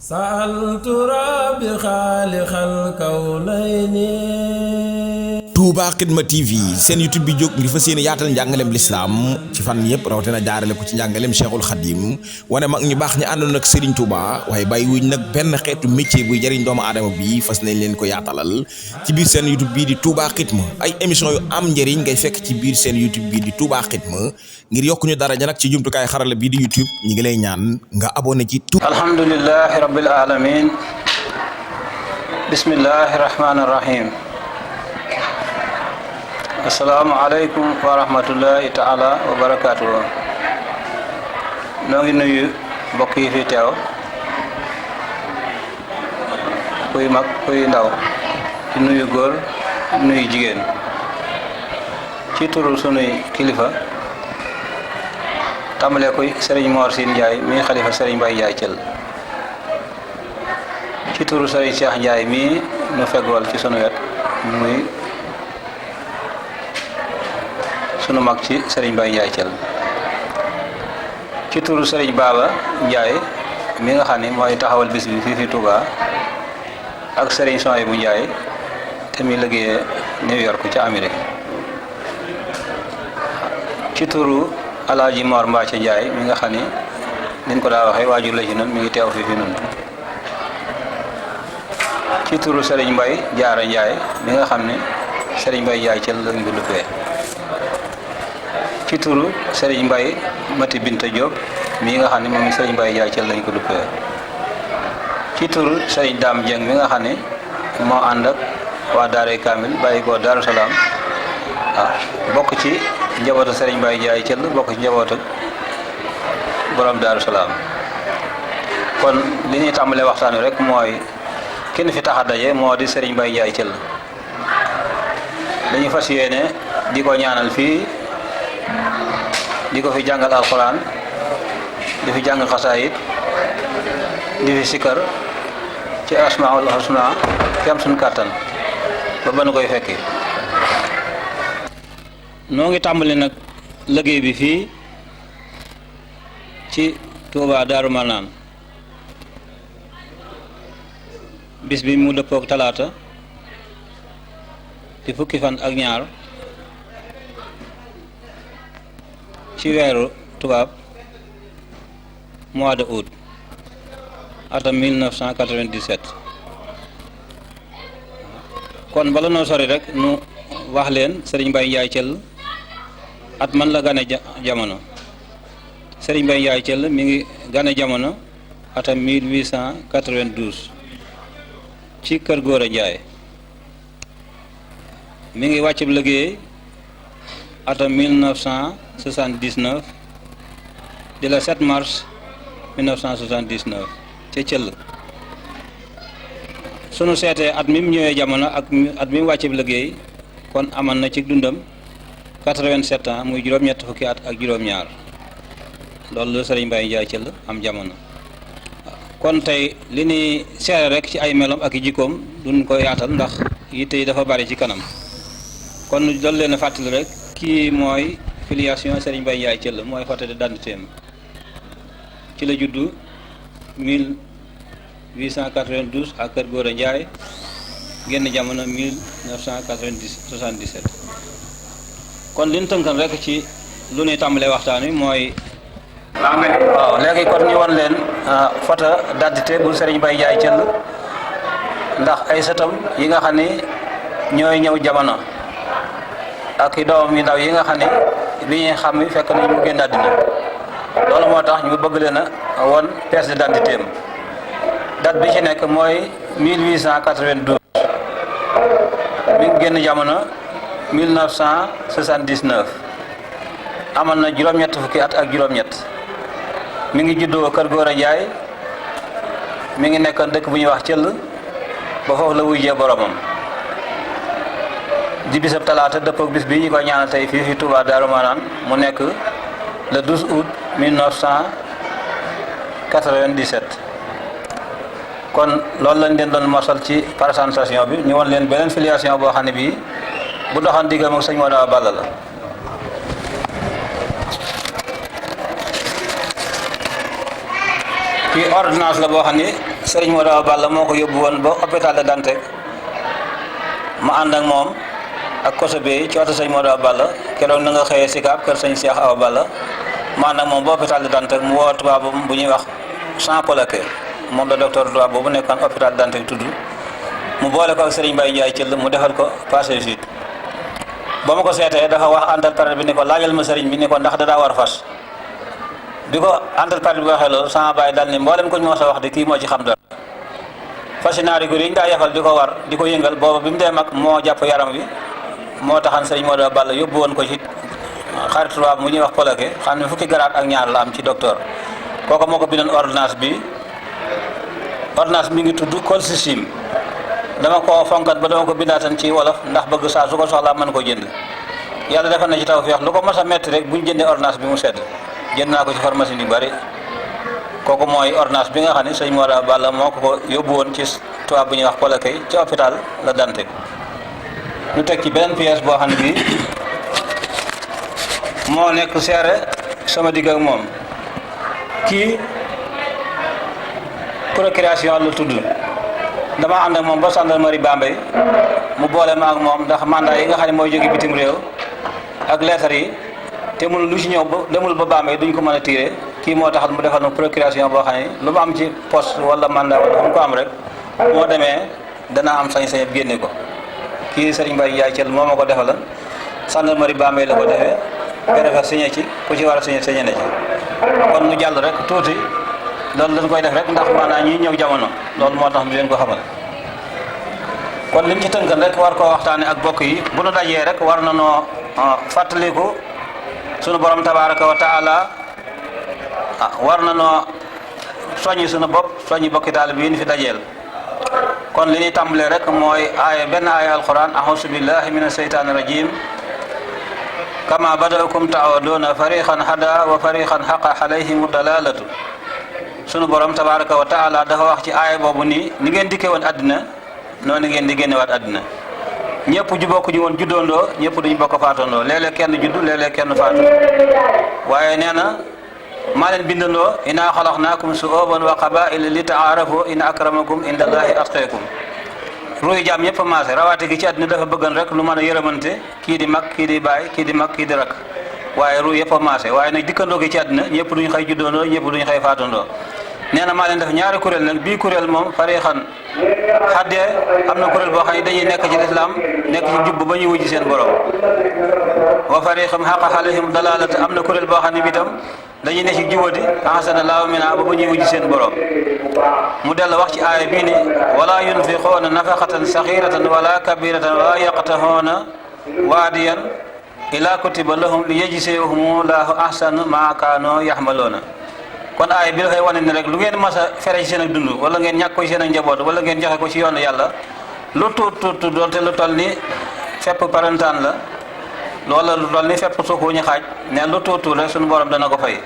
سألت ربي خالق الكونين. Touba Xidma TV seen YouTube bi jóg ngir fas yéene yaatal njàngaleem lislaam ci fan yëpp rawatina jaarale ko ci njàngaleem Cheikhul Khadim wane mag ñu baax ñi àndoon ak Serigne Touba waaye bàyyi wuñ nag benn xeetu métier buy jëriñ doomu aadama bi fas nañ leen ko yaatalal ci biir seen YouTube bii di Touba Xidma ay émission yu am njëriñ ngay fekk ci biir seen YouTube bii di Touba Xidma ngir yokku ñu daraja nag ci jumtukaay xarala bii di YouTube ñi ngi lay ñaan nga abonné ci alhamdulillahi rabbil alamin bismillahi rahmani rahim assalaamu aleykum wa rahmatullahi taala wa barakatuhu noo ngi nuyu mbokk yi fi teew kuy mag kuy ndaw di nuyu góor di nuyu jigéen ci turu sunuy kilifa tàmbalee koy Serigne Mor Sine Ndiaye mi xalifa Serigne Mbaye Ndiaye Thiel ci turu Serigne Cheikh Ndiaye mi nu feggool ci sunu wet muy sunu mag ci Serigne Mbaye Ndiaye Thiel ci turu Serigne Baba Ndiaye mi nga xam ne mooy taxawal bis bi fii fi Touba ak Serigne Souhaïbou Ndiaye te muy liggéeyee New York ci Amérique ci turu Alaaji Mor Mbacke Ndiaye mi nga xam ne niñ ko daa waxee waajur la ci noonu mi ngi teew fii fi noonu ci turu Serigne Mbaye Jaara Ndiaye mi nga xam ne Serigne Mbaye Ndiaye Thiel lañ ko duppee ci turu Serigne Mbaye Mati Binta Diop mi nga xam ne moom Serigne Mbaye Ndiaye Thiel lañ ko duppee ci turu Serigne Dame Dieng mi nga xam ne moo ànd ak waa Daaray Kamil bàyyi ko Daaru Salaam bokk ci njabootu Serigne Mbaye Ndiaye Thiel bokk ci njabootu borom Daaru Salaam kon li ñuy tàmbalee waxtaan wi rek mooy kenn fi tax a daje moo di Serigne Mbaye Ndiaye Thiel dañu fas yéene di ko ñaanal fii di ko fi jàngal alxuraan di fi jàng xasaayit di fi sikkar ci asmaul husna fi am suñu kàttan ba ba nu koy fekki noo ngi tàmbali nag liggéey bi fii ci Touba Daaru Marnaan bis bi mu dëppook talaata di fukki fan ak ñaar ci weeru tubaab mois de août atam 1997 kon bala noo sori rek nu wax leen Serigne Mbaye Ndiaye Thiel at man la gane jamono Serigne Mbaye Ndiaye Thiel mi ngi gane jamono atam 1892 ci kër Góora Ndiaye mi ngi wàcc bu liggéey atam 1979 di la 7 mars 1979 ca Thiel sunu seetee at mi mu ñëwee jamono ak at mi mu wàcce bi liggéey kon aman na ci dundam 87 ans muy juróom-ñett fukki at ak juróom-ñaar loolu la Serigne Mbaye Ndiaye Thiel am jamono kon tey li ni seere rek ci ay melom ak i jikkoom duñ ko yaatal ndax yitte yi dafa bari ci kanam kon doon leen a fàttali rek kii mooy filiation Serigne Mbaye Ndiaye Thiel mooy photo d'identité ci la juddu 1892 ak kër Góora Ndiaye génn jamono 1977 kon li ñu tënkan rek ci lu ñuy tàmbalee waxtaan wi mooy waaw léegi kon ñu won leen photo d'identité bu Serigne Mbaye Ndiaye Thiel ndax ay sëtam yi nga xam ni ñooy ñëw jamono ak i doomam yu ndaw yi nga xam ne bi ñuy xam fekk nañ mu génn àddina loolu moo tax ñu bëgg leen a won pièce d'identité am date bi ci nekk mooy 1892 mi ngi génn jamono 1979 amal na juróom-ñett fukki at ak juróom-ñett mi ngi juddoo kër Góora Ndiaye mi ngi nekkoon dëkk bu ñuy wax Thiel ba foofu la wujjee boromam di bisab talaata dëppook bis bi ñu koy ñaanal tey fii fi Touba Daaru Marnaan mu nekk le 12 août 1997 kon loolu lañ leen doon mosal ci présentation bi ñu won leen beneen filiation boo xam ne bii bu doxan diggam ak sëñ Modaw Balla la kii ordonnance la boo xam ni Serigne Modou Awa Balla moo ko yóbbu woon ba hôpital de Dantec ma ànd ak moom ak koso bi ci oto Serigne Modou Awa Balla keroog na nga xëyee Sicap kër Serigne Cheikh Awa Balla ma ànd ak moom ba hôpital de Dantec mu woo tubaab bu ñuy wax Jean Polaquet moom la docteur tubaab boobu nekkoon hôpital de Dantec tudd mu boole ko ak Serigne Baye Ndiaye Thiel mu defal ko passé suite ba ma ko seetee dafa wax entrepreneur bi ni ko laajal ma Serigne bi ni ko ndax da daa war fas bi ko entrepreneur bi waxee loolu sama baay dal ni mboolem ko ñu mos a wax de kii moo ci xam dara fasi naari gur yi ñu daa yefal di ko war di ko yëngal booba bi mu dee mag moo jàpp yaram wi moo taxan Serigne Modou Awa Balla yóbbu woon ko ci xarit tubaab mu ñuy wax Polaquet xam ne fukki garaat ak ñaar la am ci docteur kooku moo ko bindoon ordonnance bi mi ngi tudd colchicine dama ko fonkat ba dama ko bindaatan ci wolof ndax bëgg saa su ko soxlaa mën ko jënd yàlla defal na ci tawfeex lu ko mos a metti rek bu ñu jëndee ordonnance bi mu sedd jënd naa ko ci pharmacie yu bari kooku mooy ordonnance bi nga xam ne Serigne Modou Awa Balla moo ko yóbbu woon ci tubaab bu ñuy wax Polaquet ci hôpital la Dantec ñu teg ci beneen pièce boo xam ne bii moo nekk seere sama digg ak moom kii procuration la tudd dama ànd ak moom ba gendarmerie Bambey mu boole ma ak moom ndax mandat yi nga xam ne mooy jóge bitim réew ak lettre yi te mënu lu ci ñëw ba demul ba Bambey duñ ko mën a tiré kii moo taxal mu defal na procuration boo xam ne lu mu am ci poste wala mandat wala xam ko am rek moo demee dana am sañ-sañ génne ko kii Serigne Baye Ndiaye Thiel moo ma ko defal gendarmerie Bambey la ko defee préfet signé ci ku ci war a signé na ci kon nu jàll rek tuuti loolu dañ koy def rek ndax maanaam ñi ñëw jamono loolu moo tax ñu leen ko xamal kon liñ ci tënkan rek war koo waxtaane ak bokk yi bu nu dajee rek war na noo fàttaliku sunu borom tabaraka wa taala war na noo soññi sunu bopp soññi bokki daal bi ñu fi dajeel kon li ñuy tàmbalee rek mooy benn aaya alquran a'uuzu billahi mina shaytaani rajim kama bada'akum ta'uduuna fariqan hada wa fariqan haqa alayhimu dalalatu sunu borom tabaraka wa taala dafa wax ci aaya boobu nii ni ngeen dikkee woon àddina noonu ngeen di génnewaat àddina ñëpp ju bokk ñu woon juddoondoo ñëpp duñu bokk faatoondoo léeg-léeg kenn juddu léeg-léeg kenn faatu waaye nee na maa leen bindandoo inna xalaqnaakum shu'uban wa qabaa'ila li ta'aarafu inna akramakum indallahi atqaakum ruuy jaam ñëpp maase rawaate gi ci àddina dafa bëggan rek lu mën a yërëmante kii di mag kii di baay kii di mag kii di rak waaye ruuy yëpp maase waaye nag dikkandoo gi ci àddina ñëpp duñu xëy juddoondoo ñëpp duñu xëy faatoondoo nee na maa leen def ñaari kuréel nag bii kuréel moom fariixan xaddee am na kuréel boo xam ne dañuy nekk ci lislaam nekk ci jubb ba ñuy wujji seen borom wa fariixam xaqa alayhim dalalata am na kuréel boo xam ne bi tam dañuy nekk ci jubati ahsana laahu mina ba ñuy wujji seen borom mu dellu wax ci aaya bii ni wala yunfiquuna nafaqatan saxiratan wala kabiratan wala yaqtahuuna waadiyan ila kutiba lahum li yajziyahum laahu ahsana ma kaanu yaxmaloona kon aaya bi dafay wane ne rek lu ngeen mas a fere ci seen ak dund wala ngeen ñàkk ko ci seen ak njaboot wala ngeen joxe ko ci yoonu yàlla lu tuut doonte lu toll ni fepp parentaan la loola lu toll ni fepp suufu ñu xaaj ne lu tuut rek suñu borom dana ko fay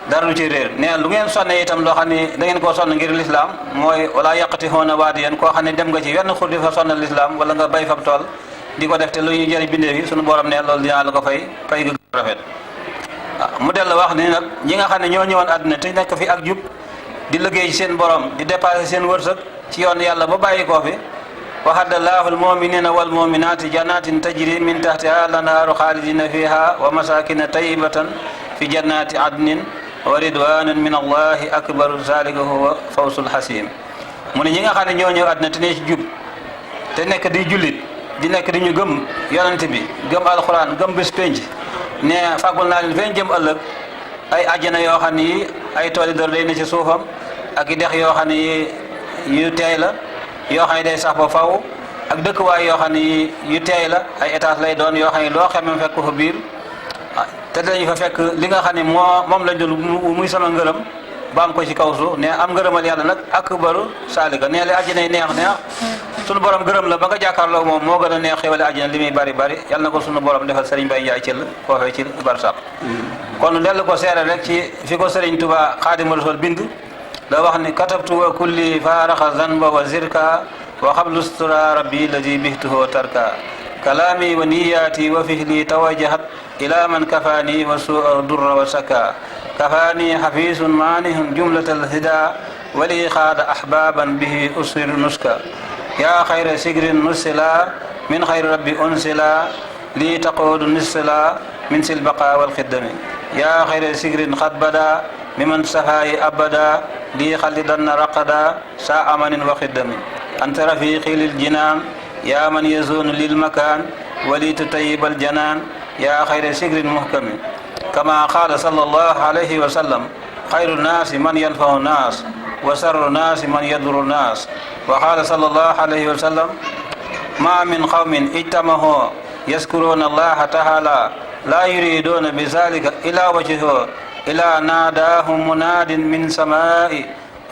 dara lu ci réer ne lu ngeen sonne itam loo xam ne da ngeen koo sonn ngir lislaam mooy wala yàqati xoona waadiyan koo xam ne dem nga ci wenn xur di fa sonnal lislaam wala nga bay fab tool di ko def te lu ñuy jëriñ bindee fi suñu borom ne loolu dinaa la ko fay ga rafet mu dellu wax ni nag ñi nga xam ne ñoo ñëwoon àdduna te nekk fi ak jub di liggéey ci seen borom di dépassé seen wërsëg ci yoon yàlla ba bàyyi koo fi wa'ada llaahu al-mu'miniina wal mu'minaati jannatin tajri min tahtiha al-anhaaru xaalidina fiha wa masakina tayyibatan fi jannati adnin wa ridwanun min allahi akbaru zalika huwa fawzul hasim mu ne ñi nga xam ne ñoo ñëw àdduna te ne ci jub te nekk di jullit di nekk di ñu gëm yonent bi gëm alxuraan gëm bés penc ne fàggul naa leen feeñ jëm ëllëg ay àjjana yoo xam ne yi ay tooli dër day ne ci suufam ak i dex yoo xam ne yi yu teey la yoo xam ne day sax ba faw ak dëkkuwaay yoo xam ne yi yu teey la ay étage lay doon yoo xam ne loo xamee fekk fa biir te dañu fa fekk li nga xam ne moom lañ dul muy sama ngërëm ba am ko ci kaw suuf ne am ngërëmal yàlla nag akbaru saalika nee la àjjana yi neex sunu borom gërëm la ba nga jàkkaarloo moom moo gën a neex xéwale àjjana li muy bari bari yàlla na ko sunu borom defal Serigne Baye Ndiaye Thiel foofee ci barsaq kon dellu ko seere rek ci fi ko Serigne Touba Xaadimu Rasuul bind da wax ni katabtu wa kulli faaraxa zanba wa zirka wa xablu stura rabbi lazi bihtuhu tarka kalaami wa niyaati wa fihli tawajjahat ila man kafaani wa su'a durra wa saka kafaani xafiisun maanihun jumlatal hida ولي خاد أحبابا به أسر نسكا يا خير سجر نسلا من خير ربي أنسلا لي تقود نسلا من سلبقى والخدم يا خير سجر قد بدا ممن سهاي أبدا لي خلدن رقدا ساء من وخدم أنت رفيقي للجنان يا من يزون للمكان ولي تطيب الجنان يا خير سجر محكم كما قال صلى الله عليه وسلم خير الناس من ينفع الناس وشر الناس من يضر الناس وقال صلى الله عليه وسلم ما من قوم اجتمعوا يذكرون الله تعالى لا يريدون بذلك إلا وجهه إلا ناداهم مناد من سماء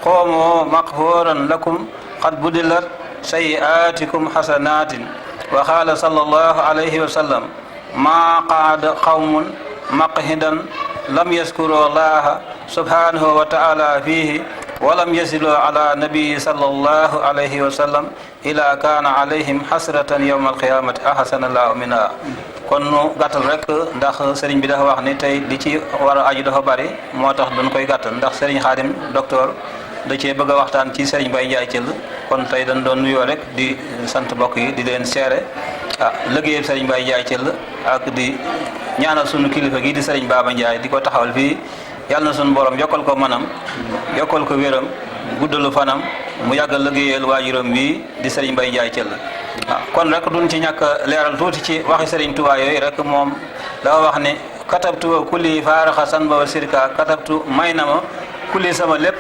قوموا مغفورا لكم قد بدلت سيئاتكم حسنات وقال صلى الله عليه وسلم ما قعد قوم مقهدا لم يذكروا الله سبحانه وتعالى فيه ولم يصلوا على نبي صلى الله عليه وسلم إلا كان عليهم حسرة يوم القيامة أحسن الله منها kon nu gàttal rek ndax sëriñ bi dafa wax ni tey li ci war a aju dafa bari moo tax dañ koy gàttal ndax sëriñ Xaadim docteur da cee bëgg a waxtaan ci sëriñ Baye Ndiaye Thiel kon tey dañ doon nuyoo rek di sant mbokk yi di leen seere liggéeyam sëriñ Baye Ndiaye Thiel ak di ñaanal sunu kilifa gi di sëriñ Baba Ndiaye di ko taxawal fii yàlla na sunu borom yokkal ko manam yokkal ko wéram guddalu fanam mu yàggal liggéeyal waajuram bii di sëriñ Baye Ndiaye Thiel kon rek duñ ci ñàkk leeral tuuti ci waxi sëriñ Tuubaa yooyu rek moom dafa wax ne katabtu kulli faaraxa san ba wa sirka katabtu may na ma kulli sama lépp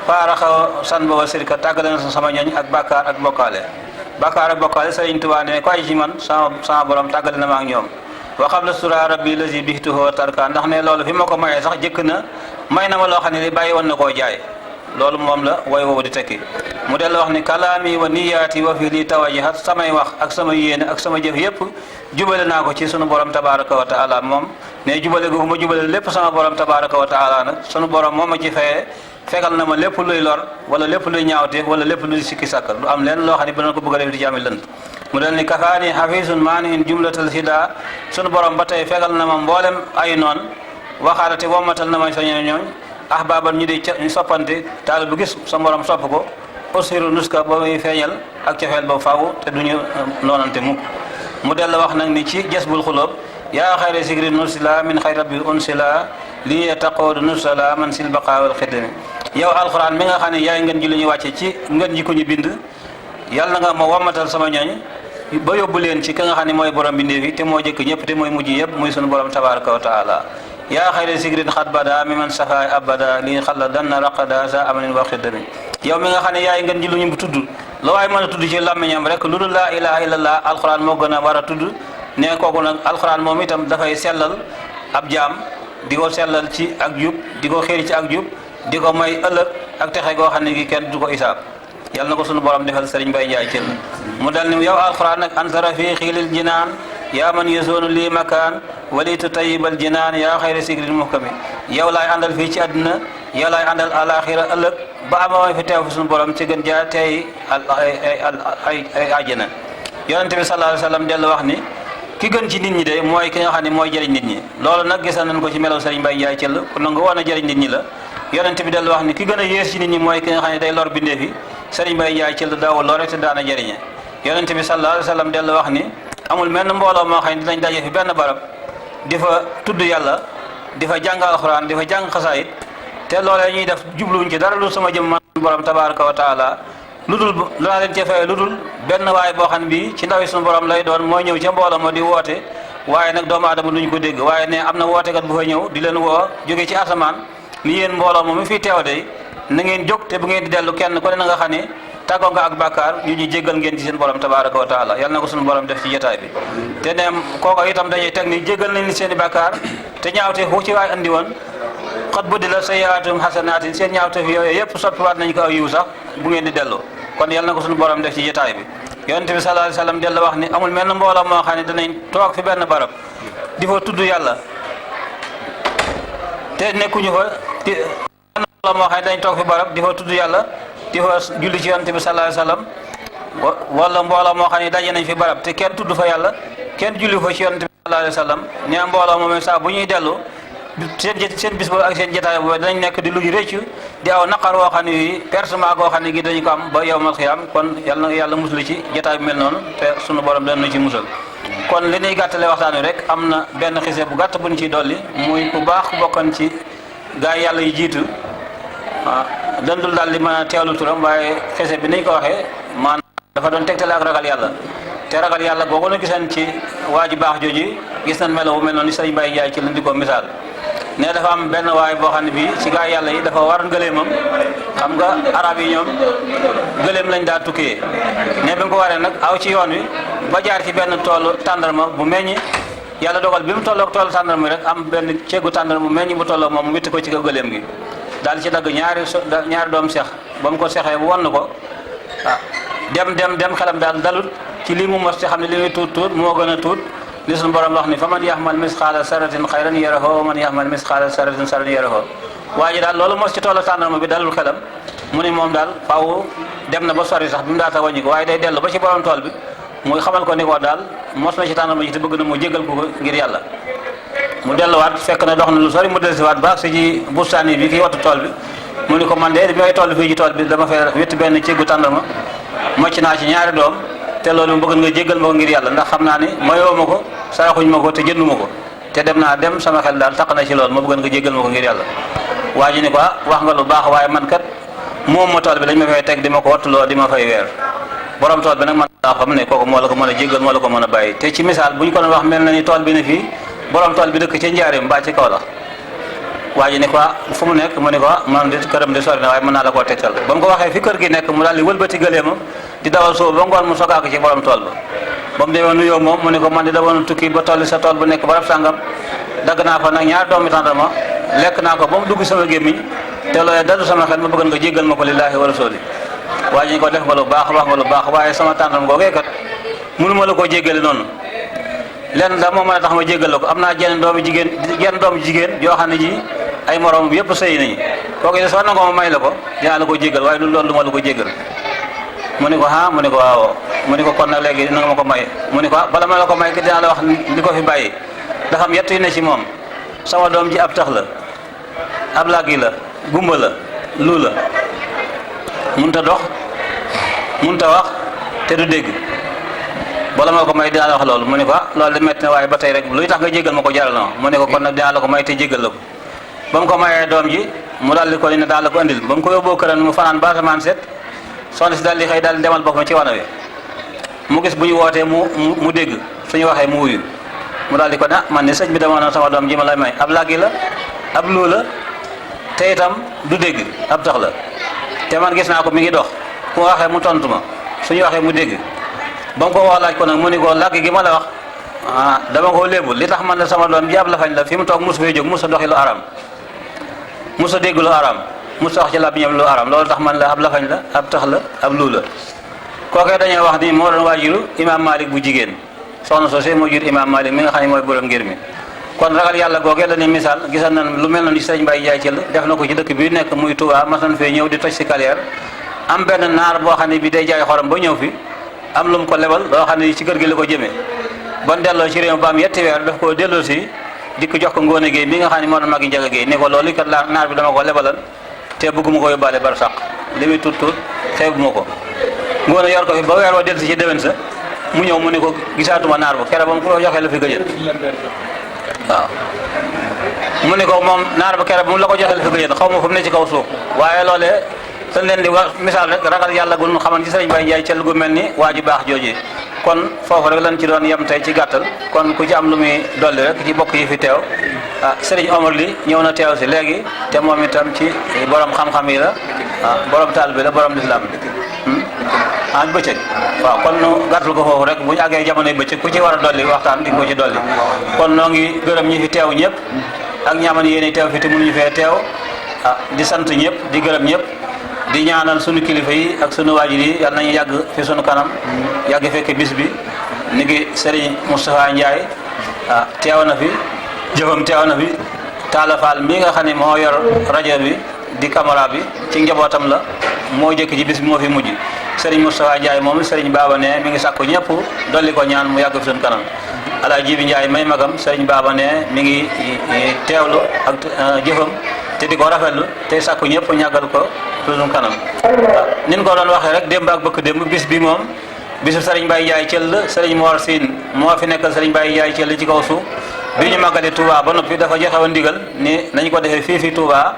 faaraxa san ba wa sirka tàggale na sama ñooñ ak bàkkaar ak bokkaale sëriñ Tuubaa ne ko ay ci man sama borom tàggale na ma ak ñoom wa qabla sura rabbi lazi bihtuhu tarka ndax ne loolu fi ma ko mayee sax jëkk na may na ma loo xam ne li bàyyi woon na koo jaay loolu moom la way woowu di tekki mu dellu wax ni kalaami wa niyaati wa fi li tawajahat samay wax ak sama yéene ak sama jëf yépp jubale naa ko ci sunu borom tabaraka wa taala moom ne jubale googu ma jubale lépp sama borom tabaraka wa taala nag sunu borom moom ma ci fayee fegal na ma lépp luy lor wala lépp luy ñaawteef wala lépp luy sikki sàkkal du am leen loo xam ne ba ko bëgg a def di jaami lënt mu del ni kafaani hafisun maanihin jumlatal hida sunu borom ba tey fegal na ma mboolem ay noon waxaarate wommatal na ma sa ñooñ ahbaban ñu di ñu soppante taal bu gis sa borom sopp ko usiru nuska ba muy feeñal ak cofeel ba faaw te duñu noonante mukk mu del wax nag ni ci jasbul xulóob yaa xayra sigri nursila min xayri rabbi unsila lii taqoodu nursala man sil baqaawal xidami yow alquran mi nga xam ne yaay ngeen ji lu ñu wàcce ci ngeen ji ko ñu bind yàlla nga ma wammatal sama ñooñ ba yóbbu leen ci ka nga xam ne mooy borom bindee fi te moo jëkk ñëpp te mooy mujj yëpp muy sunu borom tabaraka wa taala yaa xayra sigrin xat bada mi man safaay abada lii xalla danna raqada sa amanin wa xidami yow mi nga xam ne yaay ngeen ji lu ñu tudd loo waay mën a tudd ci làmmiñam rek lu dul laa ilaha illallah alquran moo gën a war a tudd ne kooku nag alquran moom itam dafay sellal ab jaam di ko sellal ci ak jub di ko xéeri ci ak jub di ko may ëllëg ak texe goo xam ne gi kenn du ko isaab yàlla na ko sunu borom defal sëriñ Baye Ndiaye Thiel mu dal ni yow alquran nag anta rafiqi lil jinaan yaa man yazoonu lii makaan walitu tayibal jinaan yaa xayra sigrin muhkami yow laay àndal fii ci àdduna yow laay àndal alaxira ëllëg ba ama fi teew fi sunu borom ci gën jaa tey ay àjjana yonente bi sallallahu alayhi wa sallam dellu wax ni ki gën ci nit ñi de mooy ki nga xam ne mooy jëriñ nit ñi loolu nag gisal nañ ko ci melaw sëriñ Baye Ndiaye Thiel kon nag nga war a jëriñ nit ñi la yonente bi dellu wax ni ki gën a yées ci nit ñi mooy ki nga xam ne day lor bindee fi sëriñ Baye Ndiaye Thiel daawul lore te daana jëriñe yonente bi sallallahu alayhi wa sallam dellu wax ni amul menn mbooloo moo xam ne dinañ daje fi benn barab di fa tudd yàlla di fa jàng alxuraan di fa jàng xasaayit te loolee ñuy def jubluwuñ ci dara lu sama jëm man borom tabaraka wa taala lu dul laa leen cee fay lu dul benn waay boo xam ne bii ci ndaw yi suñu borom lay doon mooy ñëw ca mbooloo ma di woote waaye nag doomu aadama duñ ko dégg waaye ne am na wootekat bu fa ñëw di leen woo jóge ci asamaan ni yéen mbooloo moom mi fii teew de na ngeen jóg te bu ngeen di dellu kenn ku ne na nga xam ne tàggoo nga ak bàkkaar ñu jéggal ngeen ci seen borom tabaraka wa taala yàlla na ko suñu borom def ci jotaay bi te ne kooko itam dañuy teg ni jéggal nañ seen i bàkkaar te ñaawte fu ci waay andi woon xat buddi la sayyi'aatum hasanaatin seen ñaawte fi yooyu yëpp soppiwaat nañ ko aw yiw sax bu ngeen di dellu kon yàlla na ko suñu borom def ci jotaay bi yonente bi sallallahu alayhi wa sallam dellu wax ni amul menn mbooloo moo xam ne danañ toog fi benn barab di fa tudd yàlla te nekkuñu fa mbooloo moo xam ne dañ toog fi barab di fa tudd yàlla di fa julli ci yonente bi sallallahu alayhi wa sallam wala mbooloo moo xam ne daje nañ fi barab te kenn tudd fa yàlla kenn julli fa ci yonente bi sallallahu alayhi wa sallam ne mbooloo moom saa bu ñuy dellu seen bis boobu ak seen jotaay boobu danañ nekk di lu ñu rëccu di aw naqar woo xam ne wi persement goo xam ne gi dañu ko am ba yawmal xiyaam kon yàlla na yàlla musal ci jotaay bi mel noonu te sunu borom dana ci musal. kon li ñuy gàttale waxtaan wi rek am na benn xise bu gàtt bu ñu ciy dolli muy ku baax ku bokkan ci gaa yi yàlla yi jiitu dëndul daal di mën a teewlu turam waaye xise bi niñ ko waxee maanaam dafa doon tegtale ak ragal yàlla te ragal yàlla googu na giseen ci waa ji baax jooju gis nañ melo bu mel noonu Sëriñ Baye Ndiaye ci lañ di ko misaal ne dafa am benn waay boo xam ne bii ci gaa yàlla yi dafa war ngëleemam xam nga arab yi ñoom gëleem lañ daa tukkee ne bi nga ko waree nag aw ci yoon wi ba jaar ci benn toolu tàndarma bu meññi yàlla dogal bi mu tolloog toolu tàndarma rek am benn ceegu tàndarma bu meññi bu tolloog moom mu witti ko ci ko gëleem gi daal ci dagg ñaari doom seex ba mu ko sexee bu won ko dem xelam daal dalut ci lii mu mos ci xam ne li muy tuut moo gën a tuut li suñu borom wax ni fa man yaxmal misqaala sarratin xayran yarahu wa man yaxmal misqaala sarratin sarran yarahu waa ji daal loolu mos ci toolu tàndarma bi dalul xelam mu ni moom daal faaw dem na ba sori sax bi mu daata wàññi ko waaye day dellu ba ci borom tool bi muy xamal ko ni ko daal mos na ci tàndarma ji te bëgg na mu jégal ko ngir yàlla mu delluwaat fekk na dox na lu sori mu dellusiwaat ba si ci bustaan bi kii wattu tool bi mu ni ko man de bi may toll fii ci tool bi dama fay wétti benn céggu tàndarma mocc naa ci ñaari doom te loolu mu bëgg nga jégal ma ko ngir yàlla ndax xam naa ni mayoo ma ko saraxuñ ma ko te jënduma ko te dem sama xel daal taq na ci loolu ma bëgg nga jégal ma ko ngir yàlla waa ji ni ko wax nga lu baax waaye man kat moom ma tool bi dañ ma fay teg di ma ko wattuloo di ma fay weer borom tool bi nag man daa xam ne kooku moo la ko mën a jégal moo la ko mën a bàyyi te ci misaal bu ñu ko doon wax mel na ni tool bi ne fii borom tool bi dëkk ci njaareem mbaa ci kaw la waa ji ni ko fu mu nekk mu ni ko man de këram de sori na waaye mën naa la koo tegtal ba mu ko waxee fi kër gi nekk mu daal di wëlbati gëleemam di dawal suuf ba ngoon mu sogaako ci borom tool ba mu demee nuyoo moom mu ni ko man de dama tukki ba toll sa tool bu nekk barab sàngam dagg naa fa nag ñaari doomi tàndarma lekk naa ko ba mu dugg sama gémmiñ te loolee dadu sama xel ma bëgg nga jéggal ma ko lillaahi wa rasuuli waa ji ni ko def nga lu baax wax nga lu baax waaye sama tàndarma googee kat mënu ma la koo jéggale noonu lenn da moo mën a tax ma jéggal la ko am naa jenn doomu jigéen joo xam ne ji ay morom yëpp sëy nañu kooku de soo nangoo ma may la ko dinaa la ko jéggal waaye du loolu du ma la ko jéggal mu ni ko mu ni ko waaw mu ni ko kon nag léegi na nga ma ko may mu ni ko bala ma la ko may dinaa la wax li ko fi bàyyi dafa am yett yu ne ci moom sama doom ji ab tax la ab làggi la gumba la lu la munta dox munta wax te du dégg bala ma ko may dinaa la wax loolu mu ni ko loolu de metti na waaye ba tey rek luy tax nga jéggal ma ko jaral na mu ni ko kon nag dinaa la ko may te jéggal la ko ba mu ko mayee doom ji mu daal di ko ne daal la ko andil ba mu ko yóbboo këram mu fanaan ba asamaan set soxna si daal di xëy daal di demal boppam ci wana wi mu gis bu ñu wootee mu dégg suñu waxee mu wuyu mu daal di ko man ne sëñ bi dama noon sama doom ji ma lay may ab làggi la ab luu la te itam du dégg ab tax la te man gis naa ko mi ngi dox ku waxee mu tontu ma suñu waxee mu dégg ba mu ko wax laaj ko nag mu ni ko làggi gi ma la wax dama ko léebu li tax man la sama doom ji ab la fañ la fi mu toog mosu fee jóg mosu doxi lu aram mosu dégg lu aram mosu wax ci làmmiñam lu aram loolu tax man la ab la fañ la ab tax la ab luu la kookee dañuy wax ni moo doon waajuru imaam Malik bu jigéen soxna sosé moo jur imaam Malik mi nga xam ne mooy borom ngir mi kon ragal yàlla googee la ne misaal gisal nañ lu mel na ni Sëriñ Baye Ndiaye Thiel def na ko ci dëkk bi nekk muy Touba mas nañ fee ñëw di toj si carrière am benn naar boo xam ne bi day jaay xorom ba ñëw fi am lu mu ko lebal loo xam ne ci kër gi la ko jëmee ban delloo ci réew ba am yetti weer daf koo delloo si di ko jox ko Ngoone Géey mi nga xam ne moo doon magi Njaga Géey ne ko loolu kat naar bi dama ko lebalal te bëgguma ko yóbbaale bar sax li muy tuut xeebuma ko Ngoone yor ko fi ba weer wa dellu si ci déwén sa mu ñëw mu ne ko gisaatuma naar ba kere ba mu ko joxee la fi gëjën waaw mu ne ko moom naar ba kere ba mu la ko joxee la fi gëjën xaw ma fu mu ne ci kaw suuf waaye loolee dañ leen di wax misaal rek ragal yàlla gu ñu xaman ci Sëriñ Baye Ndiaye Thiel gu mel ni waa ji baax jooju kon foofu rek lañ ci doon yem tey ci gàttal kon ku ci am lu muy dolli rek ci bokk yi fi teew Sëriñ Omar li ñëw na teew si léegi te moom itam ci borom xam-xam yi la borom taal bi la borom lislaam bëccëg waaw kon nu gàttal ko foofu rek bu ñu àggee jamonoy bëccëg ku ci war a dolli waxtaan di ko ci dolli kon noo ngi gërëm ñi fi teew ñëpp ak ñaaman yéene teew fi te mënuñu fee teew di sant ñëpp di gërëm ñëpp di ñaanal sunu kilifa yi ak sunu waajur yi yàlla nañu yàgg fi sunu kanam yàgg fekk bis bi ni ngi Serigne Moustapha Ndiaye teew na fi jëfam teew na fi Talla Fall mi nga xam ne moo yor rajo bi di caméra bi ci njabootam la moo jëkk ci bis bi moo fi mujj Serigne Moustapha Ndiaye moom Serigne Baba ne mi ngi sàkku ñëpp dolli ko ñaan mu yàgg fi sunu kanam Alaaji Jibi Ndiaye may magam Serigne Baba ne mi ngi teewlu ak jëfam te di ko rafetlu tey sàkku ñëpp ñàggal ko suñu kanam. nin ko doon waxee rek démb ak bëkk démb bis bi moom bisu Serigne Baye Ndiaye Thiel Serigne Mor Sine moo fi nekkal Serigne Baye Ndiaye Thiel ci kaw suuf bi ñu màggalee Touba ba noppi dafa joxe woon ndigal ni nañ ko defee fii Touba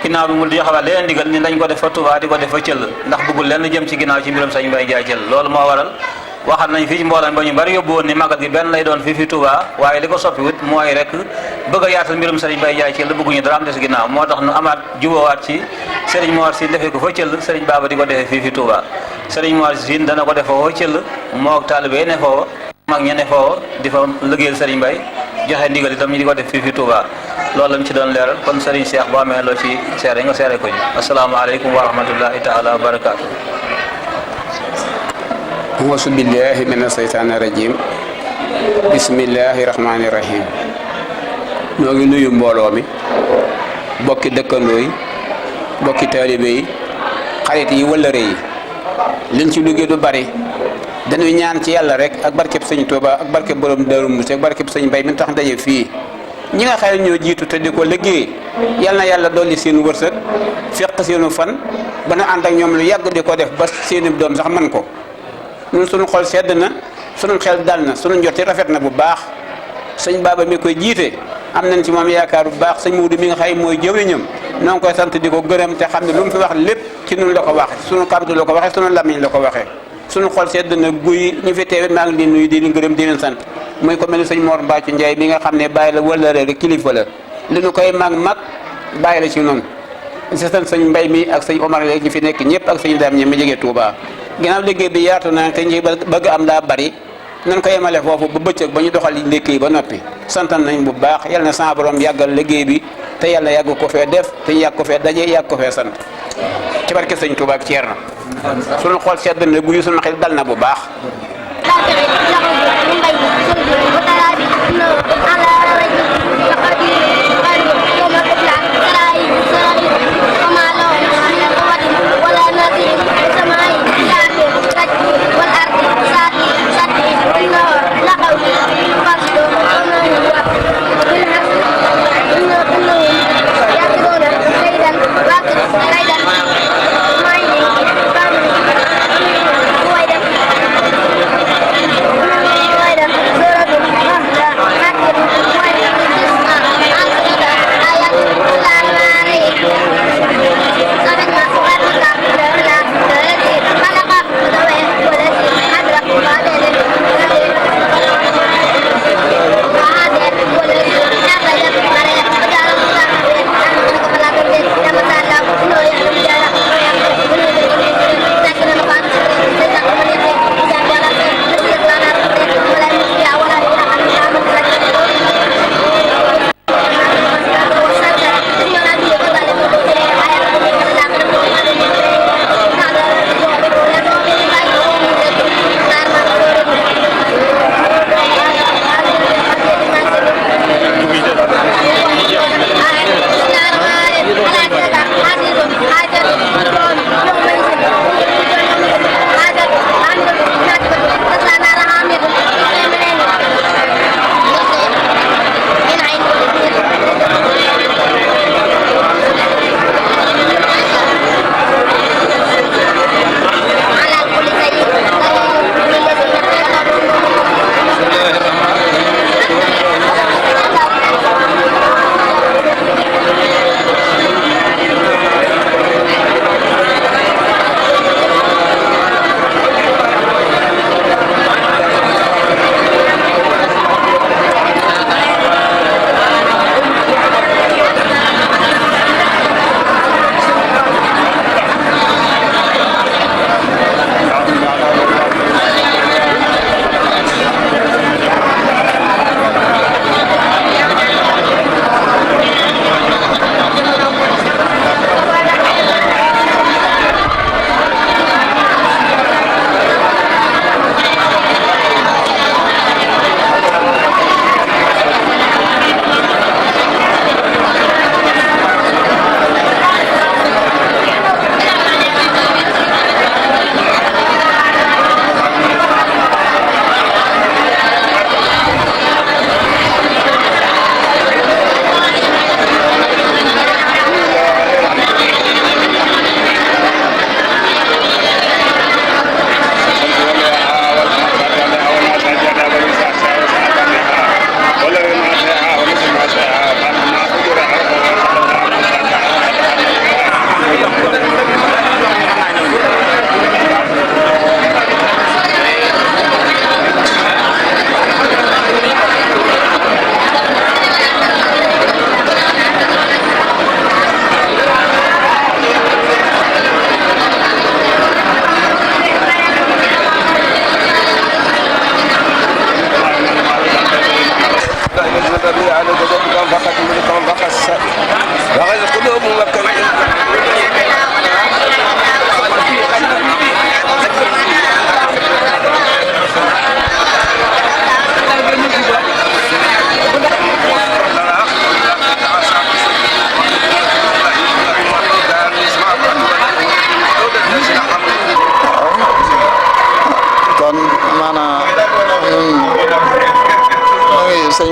ginnaaw bi mu joxewaat leneen ndigal ni nañ ko def fa Touba di ko def fa Thiel ndax bëggul lenn jëm ci ginnaaw ci mbirum Serigne Baye Ndiaye Thiel loolu moo waral waxal nañ fii ci mbooloo ba ñu bari yóbbu woon ni màggal gi benn lay doon fii Touba waaye li ko soppi wut mooy rek bëgg a yaatal mbirum Serigne Baye Ndiaye Thiel bëgguñu dara am des ginnaaw moo tax nu amaat jubóowaat ci Serigne Mor Sine defee ko fa Thiel Serigne Baba di ko defee fii Touba Serigne Mor Sine dana ko def foofu Thiel moo taalibe ne foofu mag ñe ne foofu di fa liggéeyal Serigne Baye joxe ndigal itam ñu di ko def fii Touba loolu lañ ci doon leeral kon Serigne Cheikh boo amee loo ci seere nga seere ko ñu asalaamaaleykum wa rahmatullahi taala wa barakaatu. auzu billahi mina seytaani rajim bismillahi rahmaani rahim ñoo ngi nuyu mbooloo mi bokki dëkkandoo yi bokki taalibe yi xarit yi wëllëre yi liñ ci liggéey du bari dañuy ñaan ci yàlla rek ak barkeb sëñ Touba ak barkeb borom Daaru Muxti ak barkeb sëñ Mbay mi tax daje fii ñi nga xam ne ñoo jiitu te di ko liggéey yal na yàlla dolli seen wërsëg fekk seenu fan ba na ànd ak ñoom lu yàgg di ko def ba seeni doom sax man ko ñun suñu xol sedd na suñu xel dal na suñu njoti rafet na bu baax sëñ Baba mi koy jiite am nañ ci moom yaakaar bu baax sëñ Muudu mi nga xay mooy jëwriñam noo ngi koy sant di ko gërëm te xam ne lu mu fi wax lépp ci ñun la ko wax suñu kàddu la ko waxee suñu lamiñ la ko waxee suñu xol sedd na guy ñu fi teewe maa ngi leen nuyu di leen gërëm di leen sant muy ko mel ni sëñ Mor Mbacke Ndiaye mi nga xam ne bàyyi la wëllëre rek kilifa la li ñu koy mag bàyyi la ci noonu si sant sëñ Mbay mi ak sëñ Omar léegi ñu fi nekk ñëpp ak sëñ Dame ñi ma jógee Touba ginnaaw liggéey bi yaatu na te ñi bëgg am daa bari nañ ko yemale foofu ba bëccëg ba ñu doxal liggéey ba noppi santan nañ bu baax yal na sa borom yàggal liggéey bi te yàlla yàgg ko fee def te yàgg ko fee daje yàgg ko fee sant ci barke sëñ Touba ak Thierno suñu xool sedd na guyu suñu xel dal na bu baax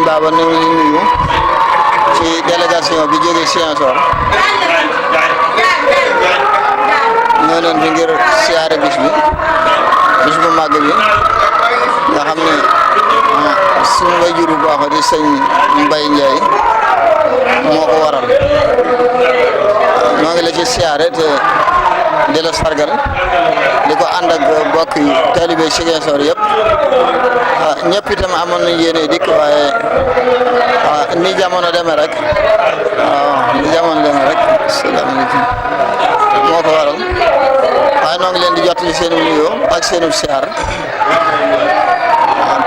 Baba ñu ngi nuyu ci délégation bi jógee Ziguinchor ñoo leen fi ngir siyaare bis bu màgg bi nga xam ne suñu wayjur bu baax di sëñ Mbaye Ndiaye moo ko waral ñoo ngi la ci siyaare te di la sargal di ko ànd ak mbokk yi taalibe Ziguinchor yëpp ñëpp itam amoon nañ yéene dikk waaye ni jamono demee rek salaamaaleykum moo ko waral waaye noo ngi leen di jottali seenu nuyoo ak seenu siyaar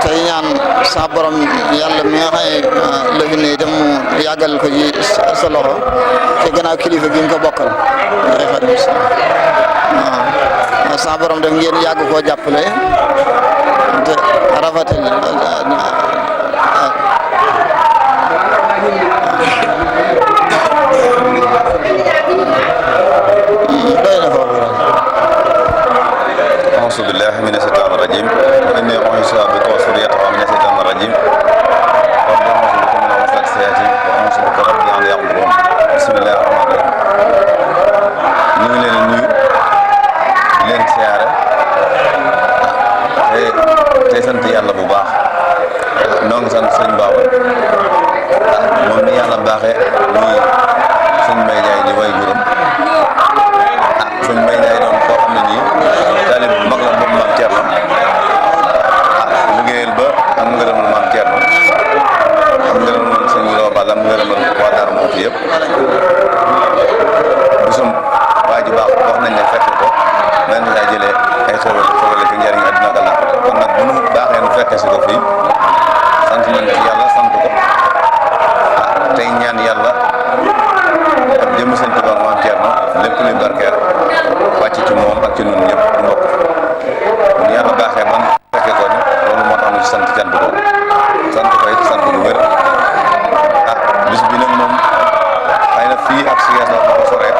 tey ñaan sa borom yàlla mi nga xam ne la fi ne itam mu yàggal ko ci sa loxo te gannaaw kilifa gi nga ko bokkal waaw sa borom def ngeen yàgg koo jàppale te rafetal doy na foofu أعوذ بالله من الشيطان الرجيم إني أعيذها بك وذريتها من الشيطان الرجيم رب أعوذ بك من همزات الشياطين وأعوذ بك رب أن يحضرون بسم الله الرحمن الرحيم ñu ngi leen nuyu di leen siyaare te sant yàlla bu baax noo ngi sant sëñ Baba moom ni yàlla baaxee muy sëñ Mbaye Ndiaye di way juróom sëñ Mbaye Ndiaye doon koo xam ne nii taalib bu mag la boobu maam Thierno liggéeyal ba am ngërëmal maam Thierno am ngërëmal sëñ Lo Balla am ngërëmal waa Darou Mouhty yëpp bisum waa ji baax wax nañ ne fekk ko nan laa jëlee ay xewal ci njëriñ àdduna ak àllaaxira kon nag bu nu baaxee nu fekkee si ko fii sant nañ ci yàlla sant ko tey ñaan yàlla ak jëm sëñ Tuubaa maam Thierno lépp luy barkeel wàcc ci moom ak ci ñun ñëpp mbokk bu yàlla baaxee man fekkee ko ni loolu moo tax ñu sant cant boobu sant ko it sant lu wér bis bi nag moom xëy na fii ak Ziguinchor ba ko soree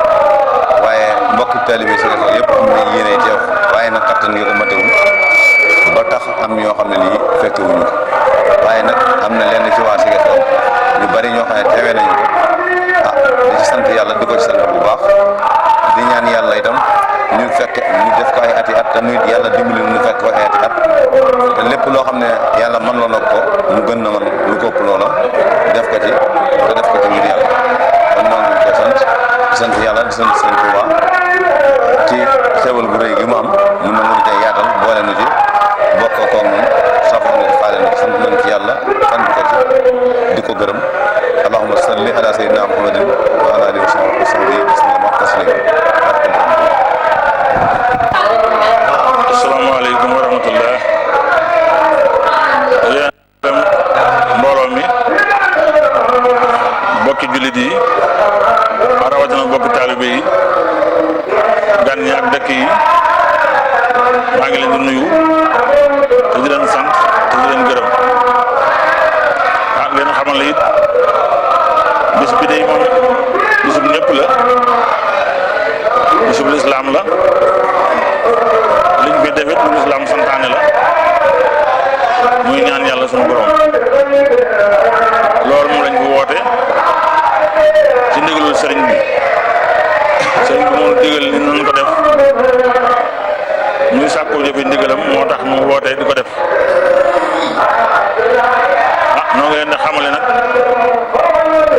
waaye mbokki taalibe Ziguinchor yëpp am nañ yéene teew waaye nag kattan nga ko matewul ba tax am ñoo xam ne nii fekkewuñu ko waaye nag am na lenn ci waa Ziguinchor ñu bari ñoo xam ne teewee nañu ko di ci sant yàlla di ko ci sant bu baax di ñaan yàlla itam ñu fekk ñu def ko ay ati at te nuy yàlla dimbali ñu fekk ko ay ati at te lépp loo xam ne yàlla mën loo ko mu gën na man lu ko ëpp loola def ko ci te def ko ci ngir yàlla kon noonu ñu koy sant di sant yàlla di sant Sëñ Tuubaa ci xewal bu rëy gi mu am mu nangu di yaatal boole nu ci bokk ko ak moom safoo na ci faale na ci sant nañ ci yàlla sant ko ci di ko gërëm allahumma salli ala sayyidina muhammadin wa ala alihi wa sahbihi wa taslima. asalaamaaleykum wa rahmatullah yéen mbooloo mi bokki jullit yi rawatina bokki taalibe yi gan ñi ak dëkk yi maa ngi leen di nuyu te di leen sant te di leen gërëm leen xamal la it bis bi day moom bisub ñëpp la bisub lislaam la liñ fi defit lu lislaam santaane la muy ñaan yàlla sunu borom loolu moom lañ fi woote ci ndigalul sëriñ bi moom digal ni nan ko def ñuy sàkkoo jëfe ndigalam moo tax mu woote di ko def noo ngi leen di xamale nag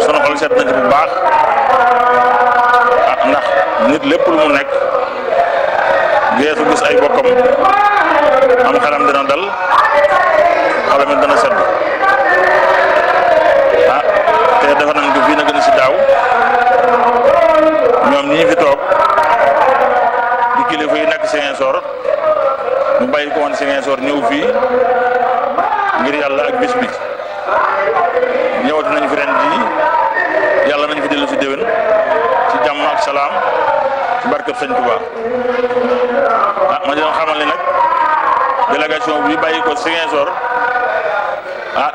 sunu xol seet nañ ci bu baax ndax nit lépp lu mu nekk geesu gis ay bokkam am xelam dina dal xelam it dana sedd te defe nañ ko fii na gën a si daaw ñoom ñii fi toog di kilifa yi nekk Ziguinchor mu bàyyi ko woon Ziguinchor ñëw fii ngir yàlla ak bis bi ñëwati nañ fi ren jii yàlla nañ fi dellu si déwén ci jàmm ak salaam ci barkeb Sëñ Tuubaa ma di leen xamal ni nag délégation bi bàyyi ko Ziguinchor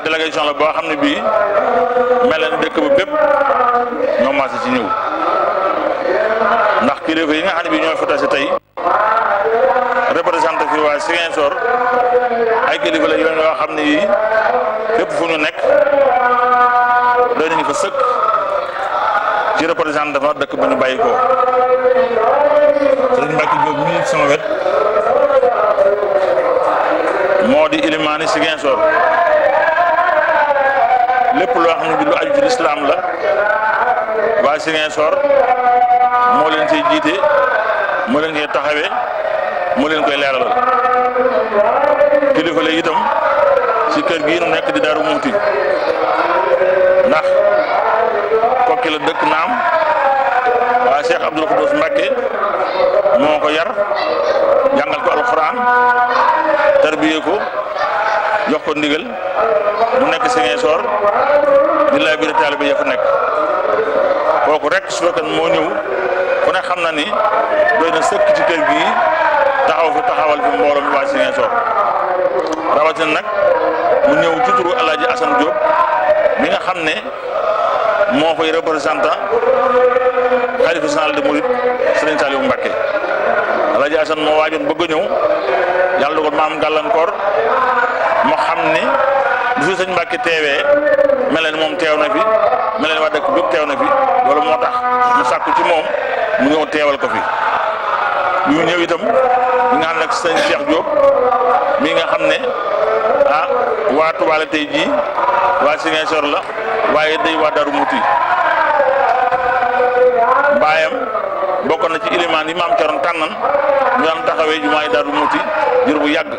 délégation la boo xam ne bii mel na ni dëkk ba bépp ñoo maase ci ñëw ndax kilifa yi nga xam ne bii ñoo fi tase tey représenté fi waa Ziguinchor ay kilifa la yoon yoo xam ne yii fépp fu ñu nekk doy nañu fa sëkk ci représentant dafa dëkk ba ñu bàyyi ko Sëriñ Mbacke Diop mii sama wet moo di ilimaani Ziguinchor lépp loo xam ne bi lu aju ci lislaam la waa Ziguinchor moo leen ciy jiite moo leen koy taxawee moo leen koy leeralal kilifa la itam ci kër gii nu nekk di Daaru Muxti ndax kokki la dëkk naam waa Cheikh Abdoul Khoudous Mbacké moo ko yar jàngal ko alxuraan tarbiyee ko jox ko ndigal mu nekk Ziguinchor di laa biir taalibe ya fa nekk kooku rek su fekkee moo ñëw ku ne xam na ni doy na sëkk ci kër gi taxaw fi taxawal fi mbooloo mi waa Ziguinchor rawatina nag mu ñëw ci turu El Hadj Assane Diop mi nga xam ne moo koy représentant xalifa général de Mouride Serigne Saliou Mbacké El Hadj Assane moo waajoon bëgg a ñëw yàlla dogal maam gàllankoor moo xam ne bu fi sëñ Mbacké teewee mel ni moom teew na fi mel ni waa dëkk bépp teew na fi loolu moo tax mu sàkku ci moom mu ñëw teewal ko fi ñu ñëw itam ñi nga xam ne sëñ Cheikh Diop mi nga xam ne waa Touba la tey jii waa Ziguinchor la waaye day waa Darou Mouti baayam bokk na ci ilimaan yi maam Thioroon tànnan ñu am taxawee jumaay Darou Mouti jur bu yàgg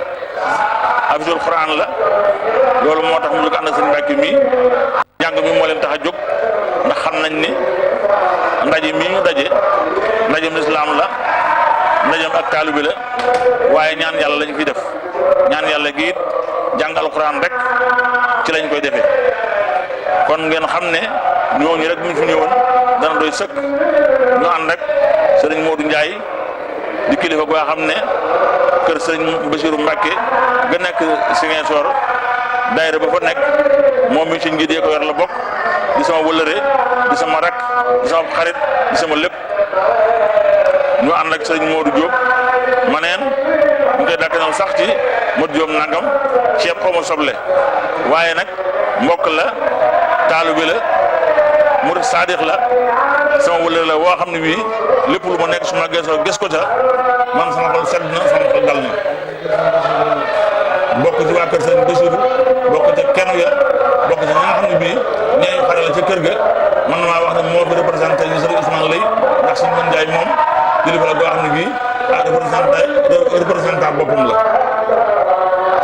afisul Quran la loolu moo tax mu jóg ànd ak sëñ Mbàkke mi jàng mi moo leen tax a jóg ndax xam nañ ni ndaje mii ñu daje ndajem lislaam la ndajem ak taalibe la waaye ñaan yàlla lañ fi def ñaan yàlla gi it jàng alquran rek ci lañ koy defee kon ngeen xam ne ñooñu rek buñ fi ñëwoon dana doy sëkk ñu ànd rek sëriñ Modou Ndiaye di kilifa goo xam ne kër sëriñ Bassirou Mbacké ga nekk Ziguinchor daayira ba fa nekk moom mi ci njiit yee ko yor la bokk di sama wëllëre di sama rak di sama xarit di sama lépp ñu ànd ak sëriñ Modou Diop maneen ñu koy dàkkanal sax ci Modou Diop nangam ceeb xaw ma soble waaye nag mbokk la taalibe la murid saadix la sama wëllëre la woo xam ne bii lépp lu ma nekk su ma gës ko ca man sama xol sedd na sama xol dal na bokk ci waa kër sëriñ Bassirou bokk ca kenn ya bokk ci ñi nga xam ne bii ñooy xarala ca kër ga man maa wax ne moo fi représenté ñu sëriñ Ousmane Lay ndax suñu mën jaay moom kilifa la goo xam ne bii représentant boppam la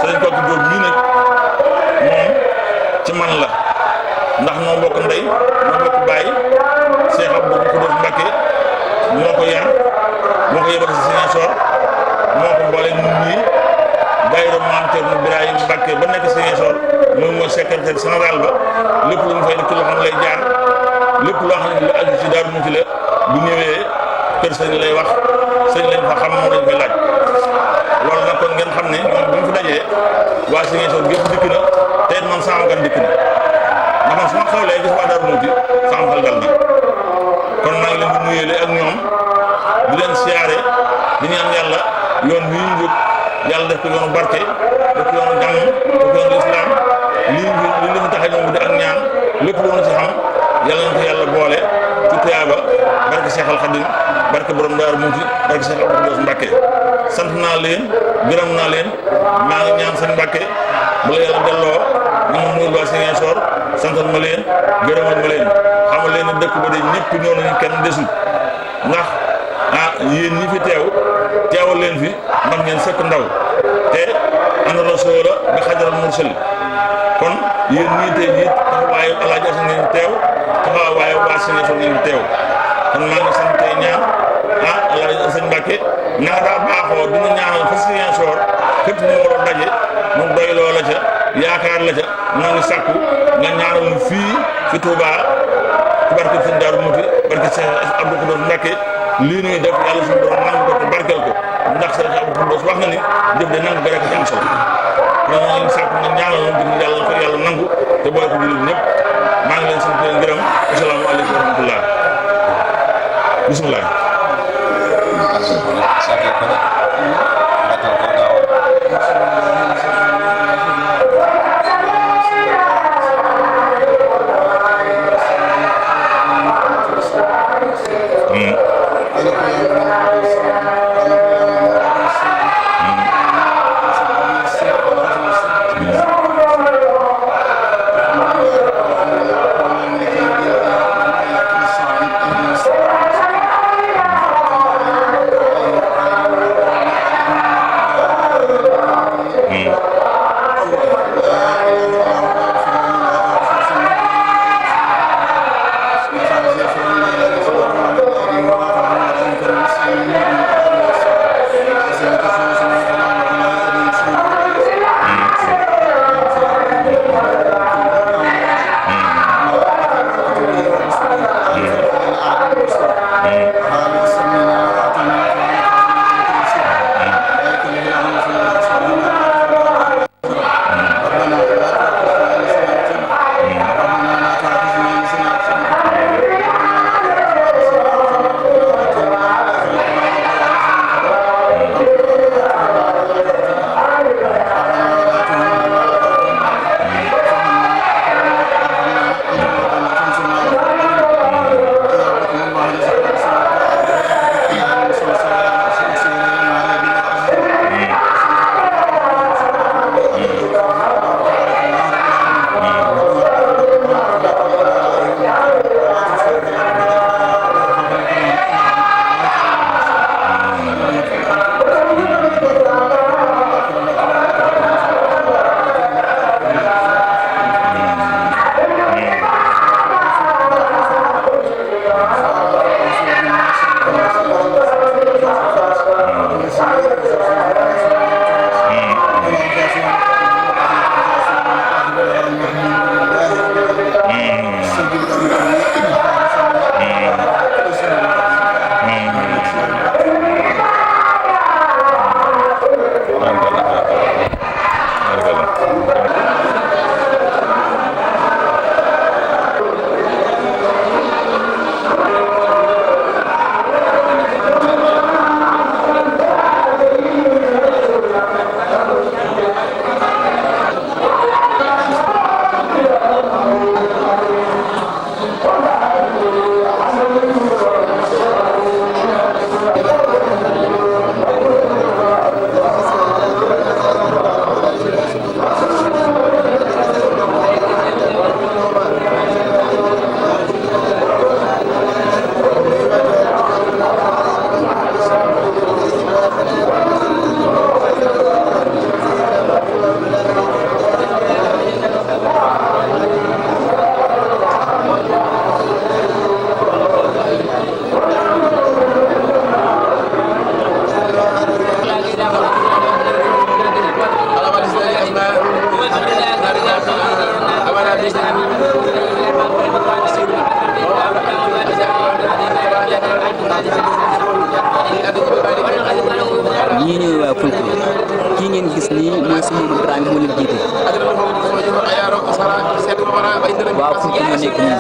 sëriñ Kokki Diop mii nag moom ci man la ndax noo bokk ndey noo bokk baay Cheikh Abdou Khoudous Mbacké moo ko yar moo ko yebal si Ziguinchor moo ko boole ñun ñii daayira Maam Thierno Birahim Mbacké ba nekk Ziguinchor moom mooy secrétaire général ba lépp lu mu fay def ci loxoom lay jaar lépp loo xam ne lu aju ci Darou Mouti la bu ñëwee kër sëñ lay wax sëñ lañ fa xam moom lañ koy laaj loolu nag kon ngeen xam ne ñoom bu ñu fi dajee waa Ziguinchor gépp dikk na te it man sama gan dikk na ndax man su ma xewlee gis waa Darou Mouti sama xel dal na kon maa ngi leen di nuyulee ak ñoom di leen siyaare di ñaan yàlla yoon wi ñu jóg yàlla def ko yoonu barke def ko yoonu jàmm def ko yoonu lislaam lii li ñu tax a ñoom di ak ñaan lépp lu ci xam yàlla na ko yàlla boole ci tuyaaba barke Cheikh Al Khadim barke borom Darou Mouti barke Cheikh Abdou Khoudous Mbacké sant naa leen gërëm naa leen maa ngi ñaan seen Mbacké bu la yàlla delloo ñu ma nuyul waa Ziguinchor santal ma leen gërëmal ma leen xamal leen ne dëkk ba de ñëpp ñëw nañu kenn desul ndax yéen ñi fi teewal leen fi man ngeen sëkk ndaw te ana rasoola bi xajaral mursal kon yéen ñii tey jii taxawaayu El Hadj Assane ngeen teew taxawaayu waa Ziguinchor ngeen teew kon maa ngi sant tey ñaan El Hadj Assane Mbacké naa daa baaxoo dina ñaanal fa Ziguinchor fépp mu war a daje mu doy loo la ca yaakaar la ca maa ngi sàkku nga ñaanal ñu fii fi Touba ci barke sëñ Darou Mouti barke Cheikh Abdou Khoudous Mbacké lii nuy def yàlla suñu borom nangu ko te barkeel ko ndax sëñ Abdou Khoudous wax na ni jëf de nangu ko rek ci am solo kon maa ngi sàkku nga ñaanal ñu di yàlla ko yàlla nangu te boole ko jullit ñëpp maa ngi leen sant leen gërëm asalaamaaleykum wa rahmatullah bisimilah. ñii ñooy waa Fulku kii ngeen gis nii mooy si Modou Dramé moo leen jiite waa Fulku ñoo nekk nii.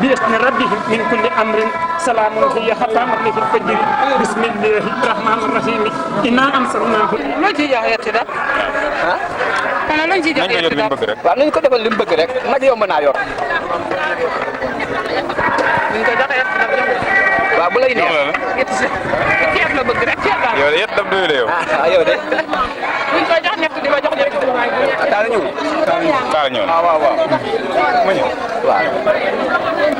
بإذن ربهم من كل أمر سلام هي حتى مطلع الفجر بسم الله الرحمن الرحيم إنا أنصرناه loo ciy jox yett da ah xanaa lañ ciy jox yett da waaw nañ ko defal li mu bëgg rek nag yow mën naa yor ñu ko jox yett da waaw bu lay neex yett si ceeb la bëgg rek ceeb daal yow de yett daf doy la yow. yow de buñ ko jox ñett di ma jox yett daal ñëw Kaal ñëw na. waaw waaw ma ñëw. waaw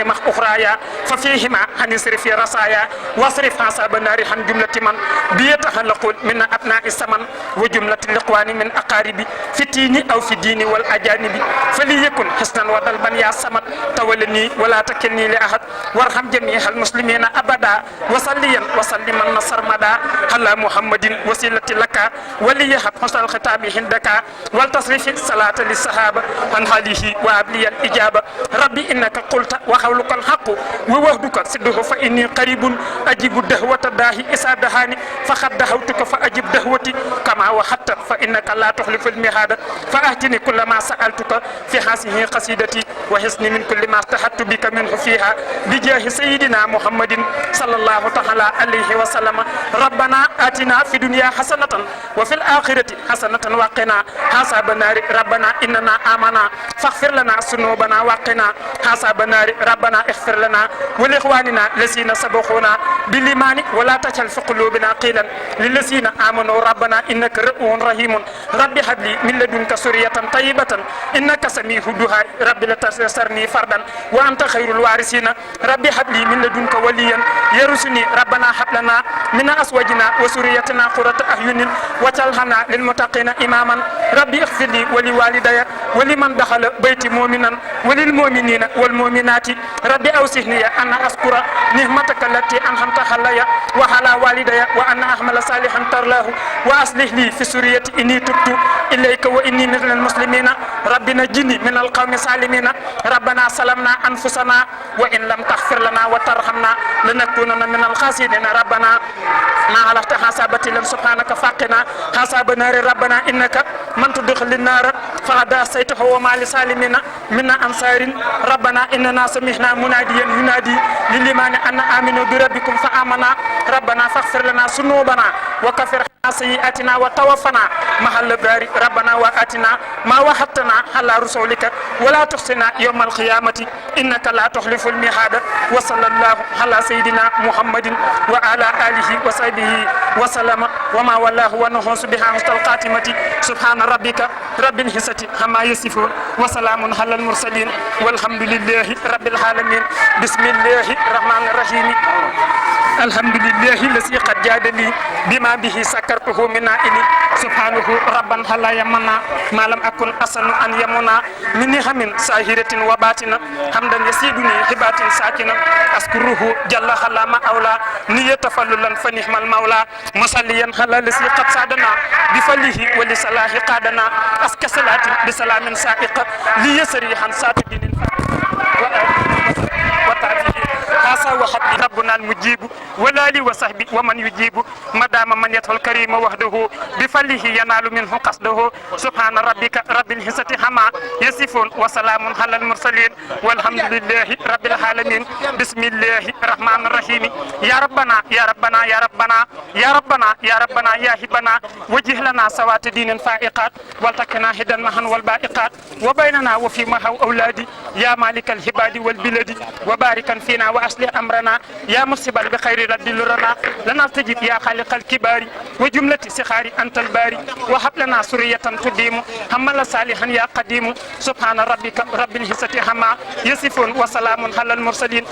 مخ أخرايا ففيهما عن يصرف رصايا واصرف حساب النار عن جملة من بيتخلق من أبناء السمن وجملة الإخوان من أقارب في الدين أو في الدين والأجانب فليكن حسنا ودلبا يا سمد تولني ولا تكلني لأحد وارحم جميع المسلمين أبدا وصليا وسلما نصر مدى على محمد وسيلة لك وليهب حسن الختام عندك والتصريف الصلاة للصحابة عن حاله وأبلي الإجابة ربي إنك قلت وقولك الحق ووحدك سده فإني قريب أجيب دهوة داهي إسا دهاني فقد دهوتك فأجيب دهوتي كما وحدت فإنك لا تخلف الميعاد فأهتني كل ما سألتك في هذه قصيدتي وحسني من كل ما استحدت بك منه فيها بجاه سيدنا محمد صلى الله تعالى عليه وسلم ربنا آتنا في الدنيا حسنة وفي الآخرة حسنة وقنا حساب النار ربنا إننا آمنا فاغفر لنا ذنوبنا وقنا حساب النار ربنا اغفر لنا ولإخواننا الذين سبقونا بالإيمان ولا تجعل في قلوبنا قيلا للذين آمنوا ربنا إنك رؤوف رحيم رب هب لي من لدنك ذرية طيبة إنك سميع الدعاء رب لا تسرني فردا وأنت خير الوارثين رب هب لي من لدنك وليا يرثني ربنا هب لنا من أزواجنا وذريتنا قرة أعين واجعلنا للمتقين إماما رب اغفر لي ولوالدي ولمن دخل بيتي مؤمنا وللمؤمنين والمؤمنات رب أوصني أن أذكر نعمتك التي أنعمت علي وعلى والدي وأن أعمل صالحا ترضاه وأصلح لي في ذريتي إني تبت إليك وإني من المسلمين رب نجني من القوم الظالمين ربنا سلمنا أنفسنا وإن لم تغفر لنا وترحمنا لنكونن من الخاسرين ربنا ما علقت حسابتي لم سبحانك فاقنا حساب نار ربنا إنك من تدخل النار فقد أسيته وما لسالمين من أنصار ربنا إننا سمعنا مناديا ينادي للإيمان أن آمنوا بربكم فآمنا ربنا فاغفر لنا ذنوبنا وكفر سيئاتنا وتوفنا مع الأبرار ربنا وآتنا ما وعدتنا على رسولك ولا تخزنا يوم القيامة إنك لا تخلف الميعاد wa sallallahu ala sayyidina muhammadin wa ala alihi wa sahbihi wa sallama wa ma wallahu wa nahusu biha hustal qatimati subhana rabbika rabbil izzati amma yasifun wa salamun ala al mursalin walhamdulillahi rabbil alamin bismillahir rahmanir rahim alhamdulillahi lasi qad jadali bima bihi sakartuhu min na'ini subhanahu rabban hala yamana ma lam akun asanu an yamuna min nihamin sahiratin wa batina hamdan yasiduni hibatin sakina askuruhu jalla hala ma awla niyatafallulan fa nihmal mawla musalliyan hala lasi qad sadana bi falihi wa li salahi qadana aska salatin bi salamin sa'iqa li yasrihan satidin wa wa ta'tihi hasa wa habbi rabbuna al-mujib wala li wa sahbi wa man yujibu madama man yatul karim wahdahu bi falihi yanalu minhu qasdahu subhana rabbika rabbil izzati amma yasifun wa salamun ala al-mursalin walhamdulillahi rabbil alamin bismillahir rahmanir rahim ya rabbana ya rabbana ya rabbana ya rabbana ya rabbana ya hibana wajih lana sawat dinin fa'iqat wal takna hidan mahan wal ba'iqat wa bainana wa fi mahaw awladi ya malikal hibadi wal biladi wa barikan fina wa asli amrana ya musibal bi khayri rabbil lana lana tajib ya khaliqal kibari wa jumlati sikhari antal bari wa hab lana suriyatan tudimu hamala salihan ya qadimu subhana rabbika rabbil izzati amma yasifun wa salamun alal mursalin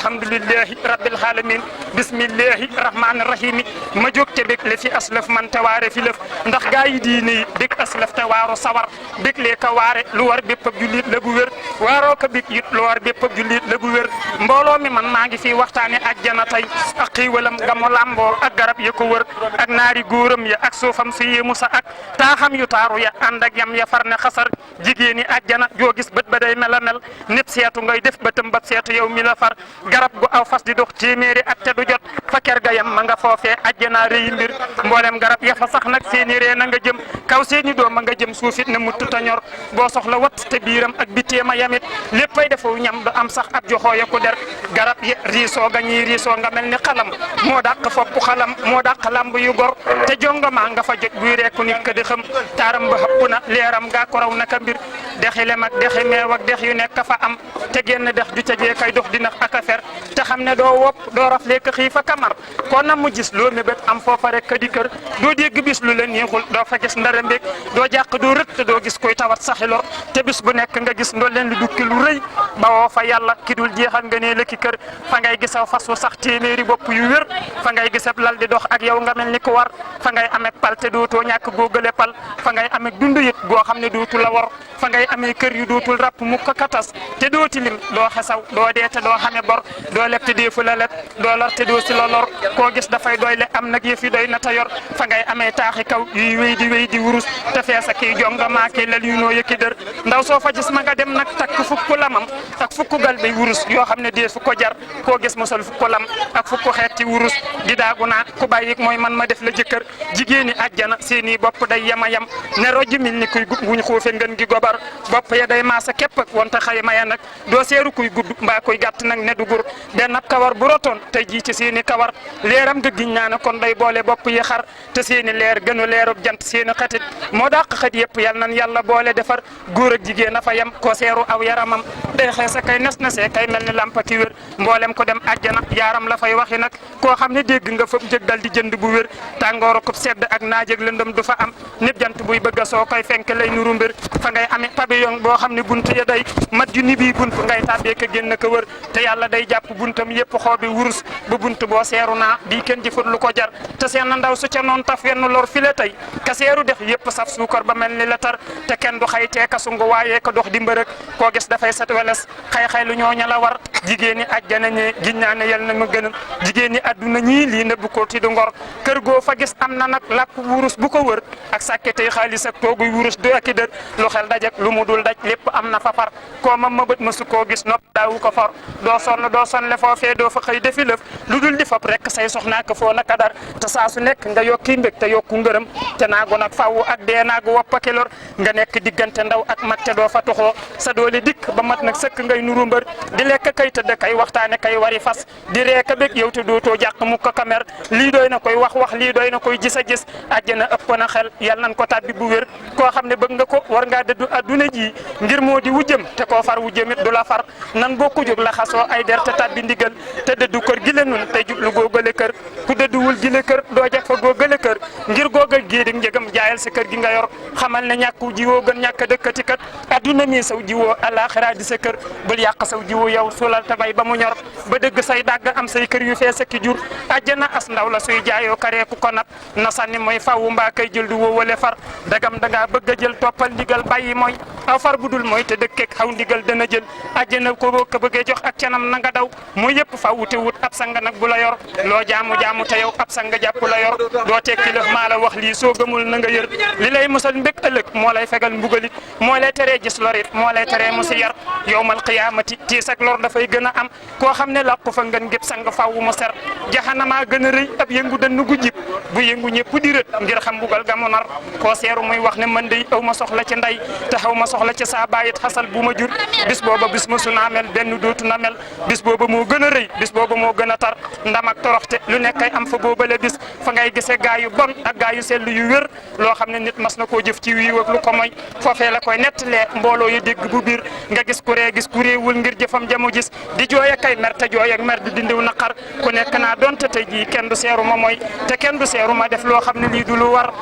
walhamdulillahi rabbil alamin bismillahir rahmanir rahim ma jokte bek le fi aslaf man taware fi lef ndax gaay diini bek aslaf tawaro sawar bek le ka ware lu war bepp julit la bu wër waro ka bek yit lu war bepp julit la bu wër mbolo mi man ma ngi fi waxtane aljana tay ak xiwalam gamo lambo ak garab ya ko wër ak naari góoram ya ak suufam si yi musa ak taaxam yu taaru ya ànd ak yam ya farne xasar jigéeni aljana joo gis bët ba day mela mel nit seetu ngay def bëtam ba seetu yow mi la far garab gu aw fas di dox téeméeri at te du jot fa ker ga yam ma nga foofee aljana rëy mbir mboolem garab ya fa sax nag seeni ree na nga jëm kaw seeni doom ma nga jëm suufit ne mutt ta ñor boo soxla wat te biiram ak bitteema yamit léppay defu ñam du am sax ab joxoo ya ko der garab ya riisoo ga ñii riisoo nga mel ni xalam moo dàq fopp xalam moo dàq lamb yu gor te jongama nga fa jot buy reeku nit ka di xam taaram ba xëpp na leeram gaa ko raw naka mbir dexi lem ak dexi meew ak dex yu nekk fa am te génn dex ju ca jee kay dox dinax ak a fer te xam ne doo wopp doo raflee ka xiif ak a mar kon na mu gis loo mébét am foofa rek ka di kër doo dégg bis lu la neexul doo fa gis ndara mbéeg doo jàq doo rët te doo gis koy tawat saxi lor te bis bu nekk nga gis ndoo leen lu dukki lu rëy bawoo fa yàlla ki dul jeexal nga nee la ki kër fa ngay gisaw fas wu sax téeméeri bopp yu wér fa ngay gisab lal di dox ak yow nga mel ni ku war fa ngay amee pal te dootoo ñàkk góogale pal fa ngay amee dund yit goo xam ne dootul la war fa ngay amee kër yu dootul rapp mukk katas te doo tilim doo xesaw doo dee te doo xame bor doo leb te deefu la leb doo lor te doo si la lor koo gis dafay doy le am nag yëf yi doy na ta yor fa ngay amee taaxi kaw yuy wéy di wurus te feesa kii jonga maakee lal yu noo yëkki dër ndaw soo fa gis ma nga dem nag takk fukk lamam ak fukk gal bay wurus yoo xam ne dee fu ko jar koo gis mosal fukk lam ak fukk xeet ci wurus di daagu naa ku bàyyi mooy man ma def la jëkkër jigéeni àjjana seeni bopp day yama yam ne rojj mil ni kuy wuñ xuufe ngeen gi gobar bopp ya day maasa képp ak wonte xëy maya nag doo seeru kuy gudd mbaa kuy gàtt nag ne dugur benn ab kawar bu rotoon tey jii ci seeni kawar leeram ga giñ naa ne kon day boole bopp yi xar te seeni leer gënu leerub jant seeni xatit moo dàq xët yëpp yal nan yàlla boole defar góor ak jigéen a fa yam ko seeru aw yaramam day xeesa kay nes nesee kay mel ni lampaki wér mboolem ko dem àjjana yaaram la fay waxi nag koo xam ne dégg nga fëpp njëg dal di jënd bu wér tàngooru ko sedd ak naajëg lëndëm du fa am nit jant buy bëgg a soo koy fenk lay nuru mbir fa ngay amee pavillon boo xam ne bunt ya day mat ju ni bii bunt ngay tàbbee ka génn ko wër te yàlla day jàpp buntam yëpp xoobi wurus ba bunt boo seeru naa bii kenn jëfut lu ko jar te seen ndaw su ca noon taf wenn lor fi la tey ka seeru def yëpp saf suukar ba mel ni la tar te kenn du xay tee ka sungu waayee ko dox di mbërëg koo gis dafay set weles xay lu ñooña la war jigéen ñi àjjana ñi giñ naa ne yal na ma gënal jigéen ñi àdduna ñii lii nëbb ko ti du ngor kër goo fa gis am na nag làpp wurus bu ko wër ak sàkketey xaalis ak tooguy wurus du ak i dër lu xel dajak lu mu dul daj lépp am na fa far koo ma bët ma su koo gis nopp daawu ko for doo sonn le foofee doo fa xëy defi lëf lu dul di fab rek say soxnaa ko foo naka dar te saa su nekk nga yokki mbég te yokku ngërëm te naago nag faww ak dee naagu woppaki lor nga nekk diggante ndaw ak mag te doo fa tuxoo sa doole dikk ba mat nag sëkk ngay nuru mbër di lekk kay ngay tëdd kay waxtaane kay wari fas di reeka bég yow te dootoo jàq mu ko kamer lii doy na koy wax lii doy na koy gis a gis àjjana ëpp na xel yal nan ko tàbbi bu wér koo xam ne bëgg nga ko war ngaa dëddu adduna ji ngir moo di wujjëm te koo far wujjëmit du la far nan bokku jóg la xasoo ay der te tàbbi ndigal te dëddu kër gi la nun te jublu góogale kër ku dëdduwul gi la kër doo jag fa góogale kër ngir googal géedim njëgam jaayal sa kër gi nga yor xamal ne ñàkku jiwoo gën ñàkk dëkkati kat adduna mi saw jiwoo alaxira di sa kër bul yàq saw jiwu yow sulal te bay ba mu ñor ba dëgg say dàgg am say kër yu fees ak jur àjjana as ndaw la suy jaayoo kareeku ko nat na sànni mooy fawu mbaa kay jël du woowale far dagam dangaa bëgg a jël toppal ndigal bàyyi mooy aw far bu dul mooy te dëkkeek xaw ndigal dana jël àjjana ko boo ko bëggee jox ak canam na nga daw mooy yëpp fawu te wut ab sanga nag bu la yor loo jaamu te yow ab sanga jàpp la yor doo tekki lëf maa la wax lii soo gëmul na nga yër li lay musal mbég ëllëg moo lay fegal mbugalit moo lay teree gis lorit moo lay teree musi yar yowmal qiyaamati tiis ak lor dafay gën a am koo xam ne làqu fa ngeen gépp sang fawu mu ser jaxanamaa gën a rëy ab yëngu dënnu gu jib bu yëngu ñëpp di rët ngir xam mbugal ga mu nar koo seeru muy wax ne man day aw ma soxla ci ndey te xaw ma soxla ci saa baayit xasal bu ma jur bis booba bis ma su naa mel benn dootu na mel bis booba moo gën a rëy bis booba moo gën a tar ndam ak toroxte lu nekkay am fa boobale bis fa ngay gisee gaa yu bon ak gaa yu sell yu wér loo xam ne nit mas na koo jëf ci wiiw ak lu ko moy foofee la koy nettalee mbooloo yu dégg bu biir nga gis kuree gis kuréewul ngir jëfam jamu gis di jooy ak kay mer te jooy ak mer di dindiw naqar ku nekk naa donte tey jii kenn du seeru ma mooy te kenn du seeru ma def loo xam ne lii du lu war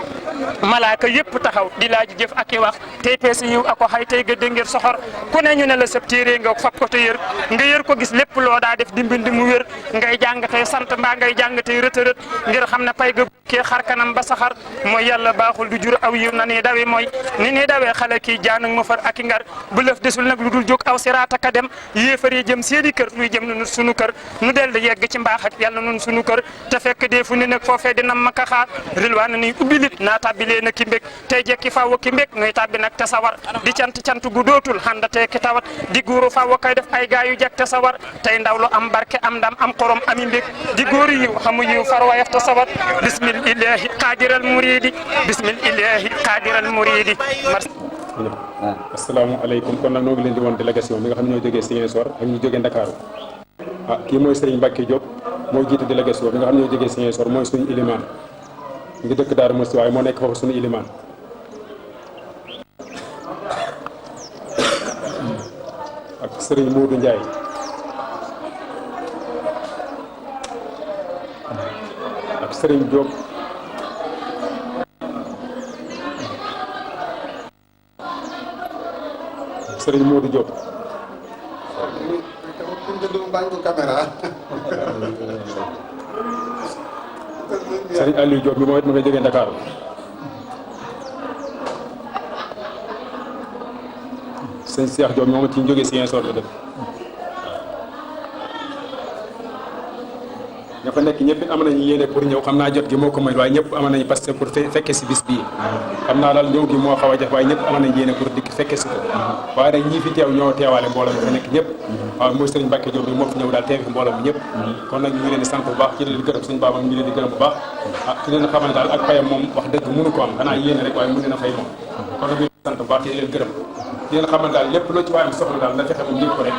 malaaka yëpp taxaw di laaj jëf ak i wax tey peese yiw ako xay tey gëdd ngir soxor ku ne ñu ne la sëb téere nga fab ko te yër nga yër ko gis lépp loo daa def di mbind mu wér ngay jàng tey sant mbaa ngay jàng tey rëtërët ngir xam ne pay ga kii xar kanam ba saxar mooy yàlla baaxul du jur aw yiw na ni dawi mooy ni ni dawee xale kii jaanak ma far ak i ngar bu lëf desul nag lu dul jóg aw siraata ka dem yéefar yi jëm seeni kër luy jëm nu sunu kër nu del di yegg ci mbaax ak yàlla nun sunu kër te fekk dee fu ni nag foofee dina maka xaar rilwaa na ni ubbi lit naa tàbbi leen a ki mbég tey jekki fawwa ki mbég nuy tàbbi nag te sawar di cant gu dootul xandatee ki tawat di guuru fawwa kay def ay gaa yu jag te sawar tey ndaw lu am barke am ndam am xorom ami mbég di góori yiw xamu yiw far wayaf te sawar bismillahi qadiral muridi bismillahi qadiral muridi asalaamaaleykum kon nag noo ngi leen di woon délégation bi nga xam ne ñoo jógee Ziguinchor ak ñu jógee Ndakaaru kii mooy Serigne Mbacke Diop moo jiite délégation bi nga xam ne ñoo jógee Ziguinchor mooy suñu ilimaan ngi dëkk Daaru Musti waaye moo nekk foofu suñu ilimaan ak Serigne Modou Ndiaye ak Serigne Diop Serigne Modou Diop Serigne Aliou Diop bi moom it ma nga jógee Dakar Serigne Cheikh Diop moom it ci ñu jógee Ziguinchor la dëkk ña fa nekk ñëpp am nañu yéene pour ñëw xam naa jot gi moo ko may waaye ñëpp am nañu parce que pour fekke si bis bii xam naa daal ñëw gi moo xaw a jafe waaye ñëpp am nañu yéene pour dikk fekke si ko waaye nag ñii fi teew ñoo teewaale mbooloo mi fa nekk ñëpp waaw mooy Serigne Mbacke Diop bi moo fi ñëw daal teew fi mbooloo mi ñëpp kon nag ñu ngi leen di sant bu baax ci leen di gërëm suñu baabam ñu leen di gërëm bu baax ci leen xamal daal ak payam moom wax dëgg mënu ko am xanaa yéene rek waaye mën na fay moom kon nag ñu leen sant bu baax ci leen gërëm ci leen xamal daal lépp loo ci waayam soxla daal na fexe moom yëg ko rek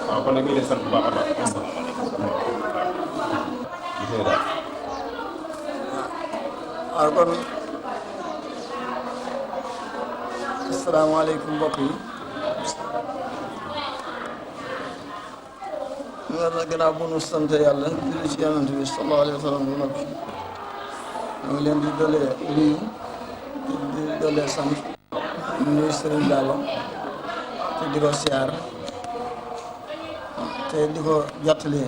waaw kon nag ñu leen sant bu baax a baax waaw kon asalaamaaleykum mbokk yi ñu war na gannaaw bu nu sant yàlla julli ci yonent bi sallallahu alayhi wa sallam bu noppi ñu ngi leen di dolee nuyu di dolee sant nuyu Serigne Baba te di ko siyaar te di ko jottali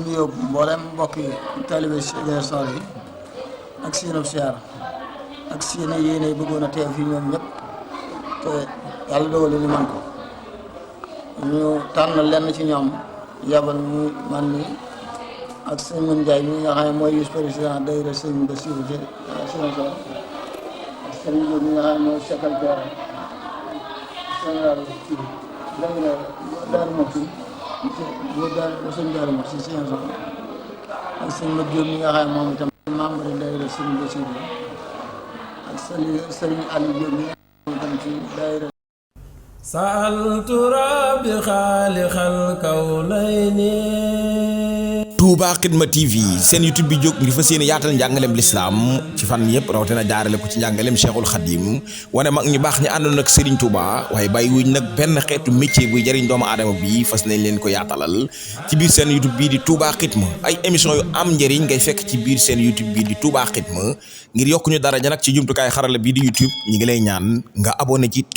nuyoo mboolem mbokk yi taalibe Ziguinchor yi ak seenub siyaar ak seen yéene bëggoon a teew fii ñoom ñëpp te yàlla dogal ñu man ko ñu tànn lenn ci ñoom yabal mu man mi ak sëñ Mun Njaay mi nga xam ne mooy vice président daayira sëñ Bassirou ci Ziguinchor ak sëñ Jóob mi nga xam ne mooy secrétaire général ci daayira Daaru Muxti sëñ Daaru Muxti ci Ziguinchor ak sëñ Mat Jóob mi nga xam ne moom itam membre daayira sëñ Bassirou ak sëriñ Aliou Diop mi tam ci daayira سألت ربي خالق الكونين. Touba Xidma TV seen YouTube bi jóg ngir fas yéene yaatal njàngaleem lislaam ci fan yëpp rawatina jaarale ko ci njàngaleem Cheikhul Khadim wane mag ñu baax ñi àndoon ak Serigne Touba waaye bàyyi wuñ nag benn xeetu métier buy jëriñ doomu aadama bi fas nañ leen ko yaatalal ci biir seen YouTube bii di Touba Xidma ay émission yu am njëriñ ngay fekk ci biir seen YouTube bii di Touba Xidma ngir yokk ñu daraja nag ci jumtukaay xarala bii di YouTube ñi ngi lay ñaan nga abonné ci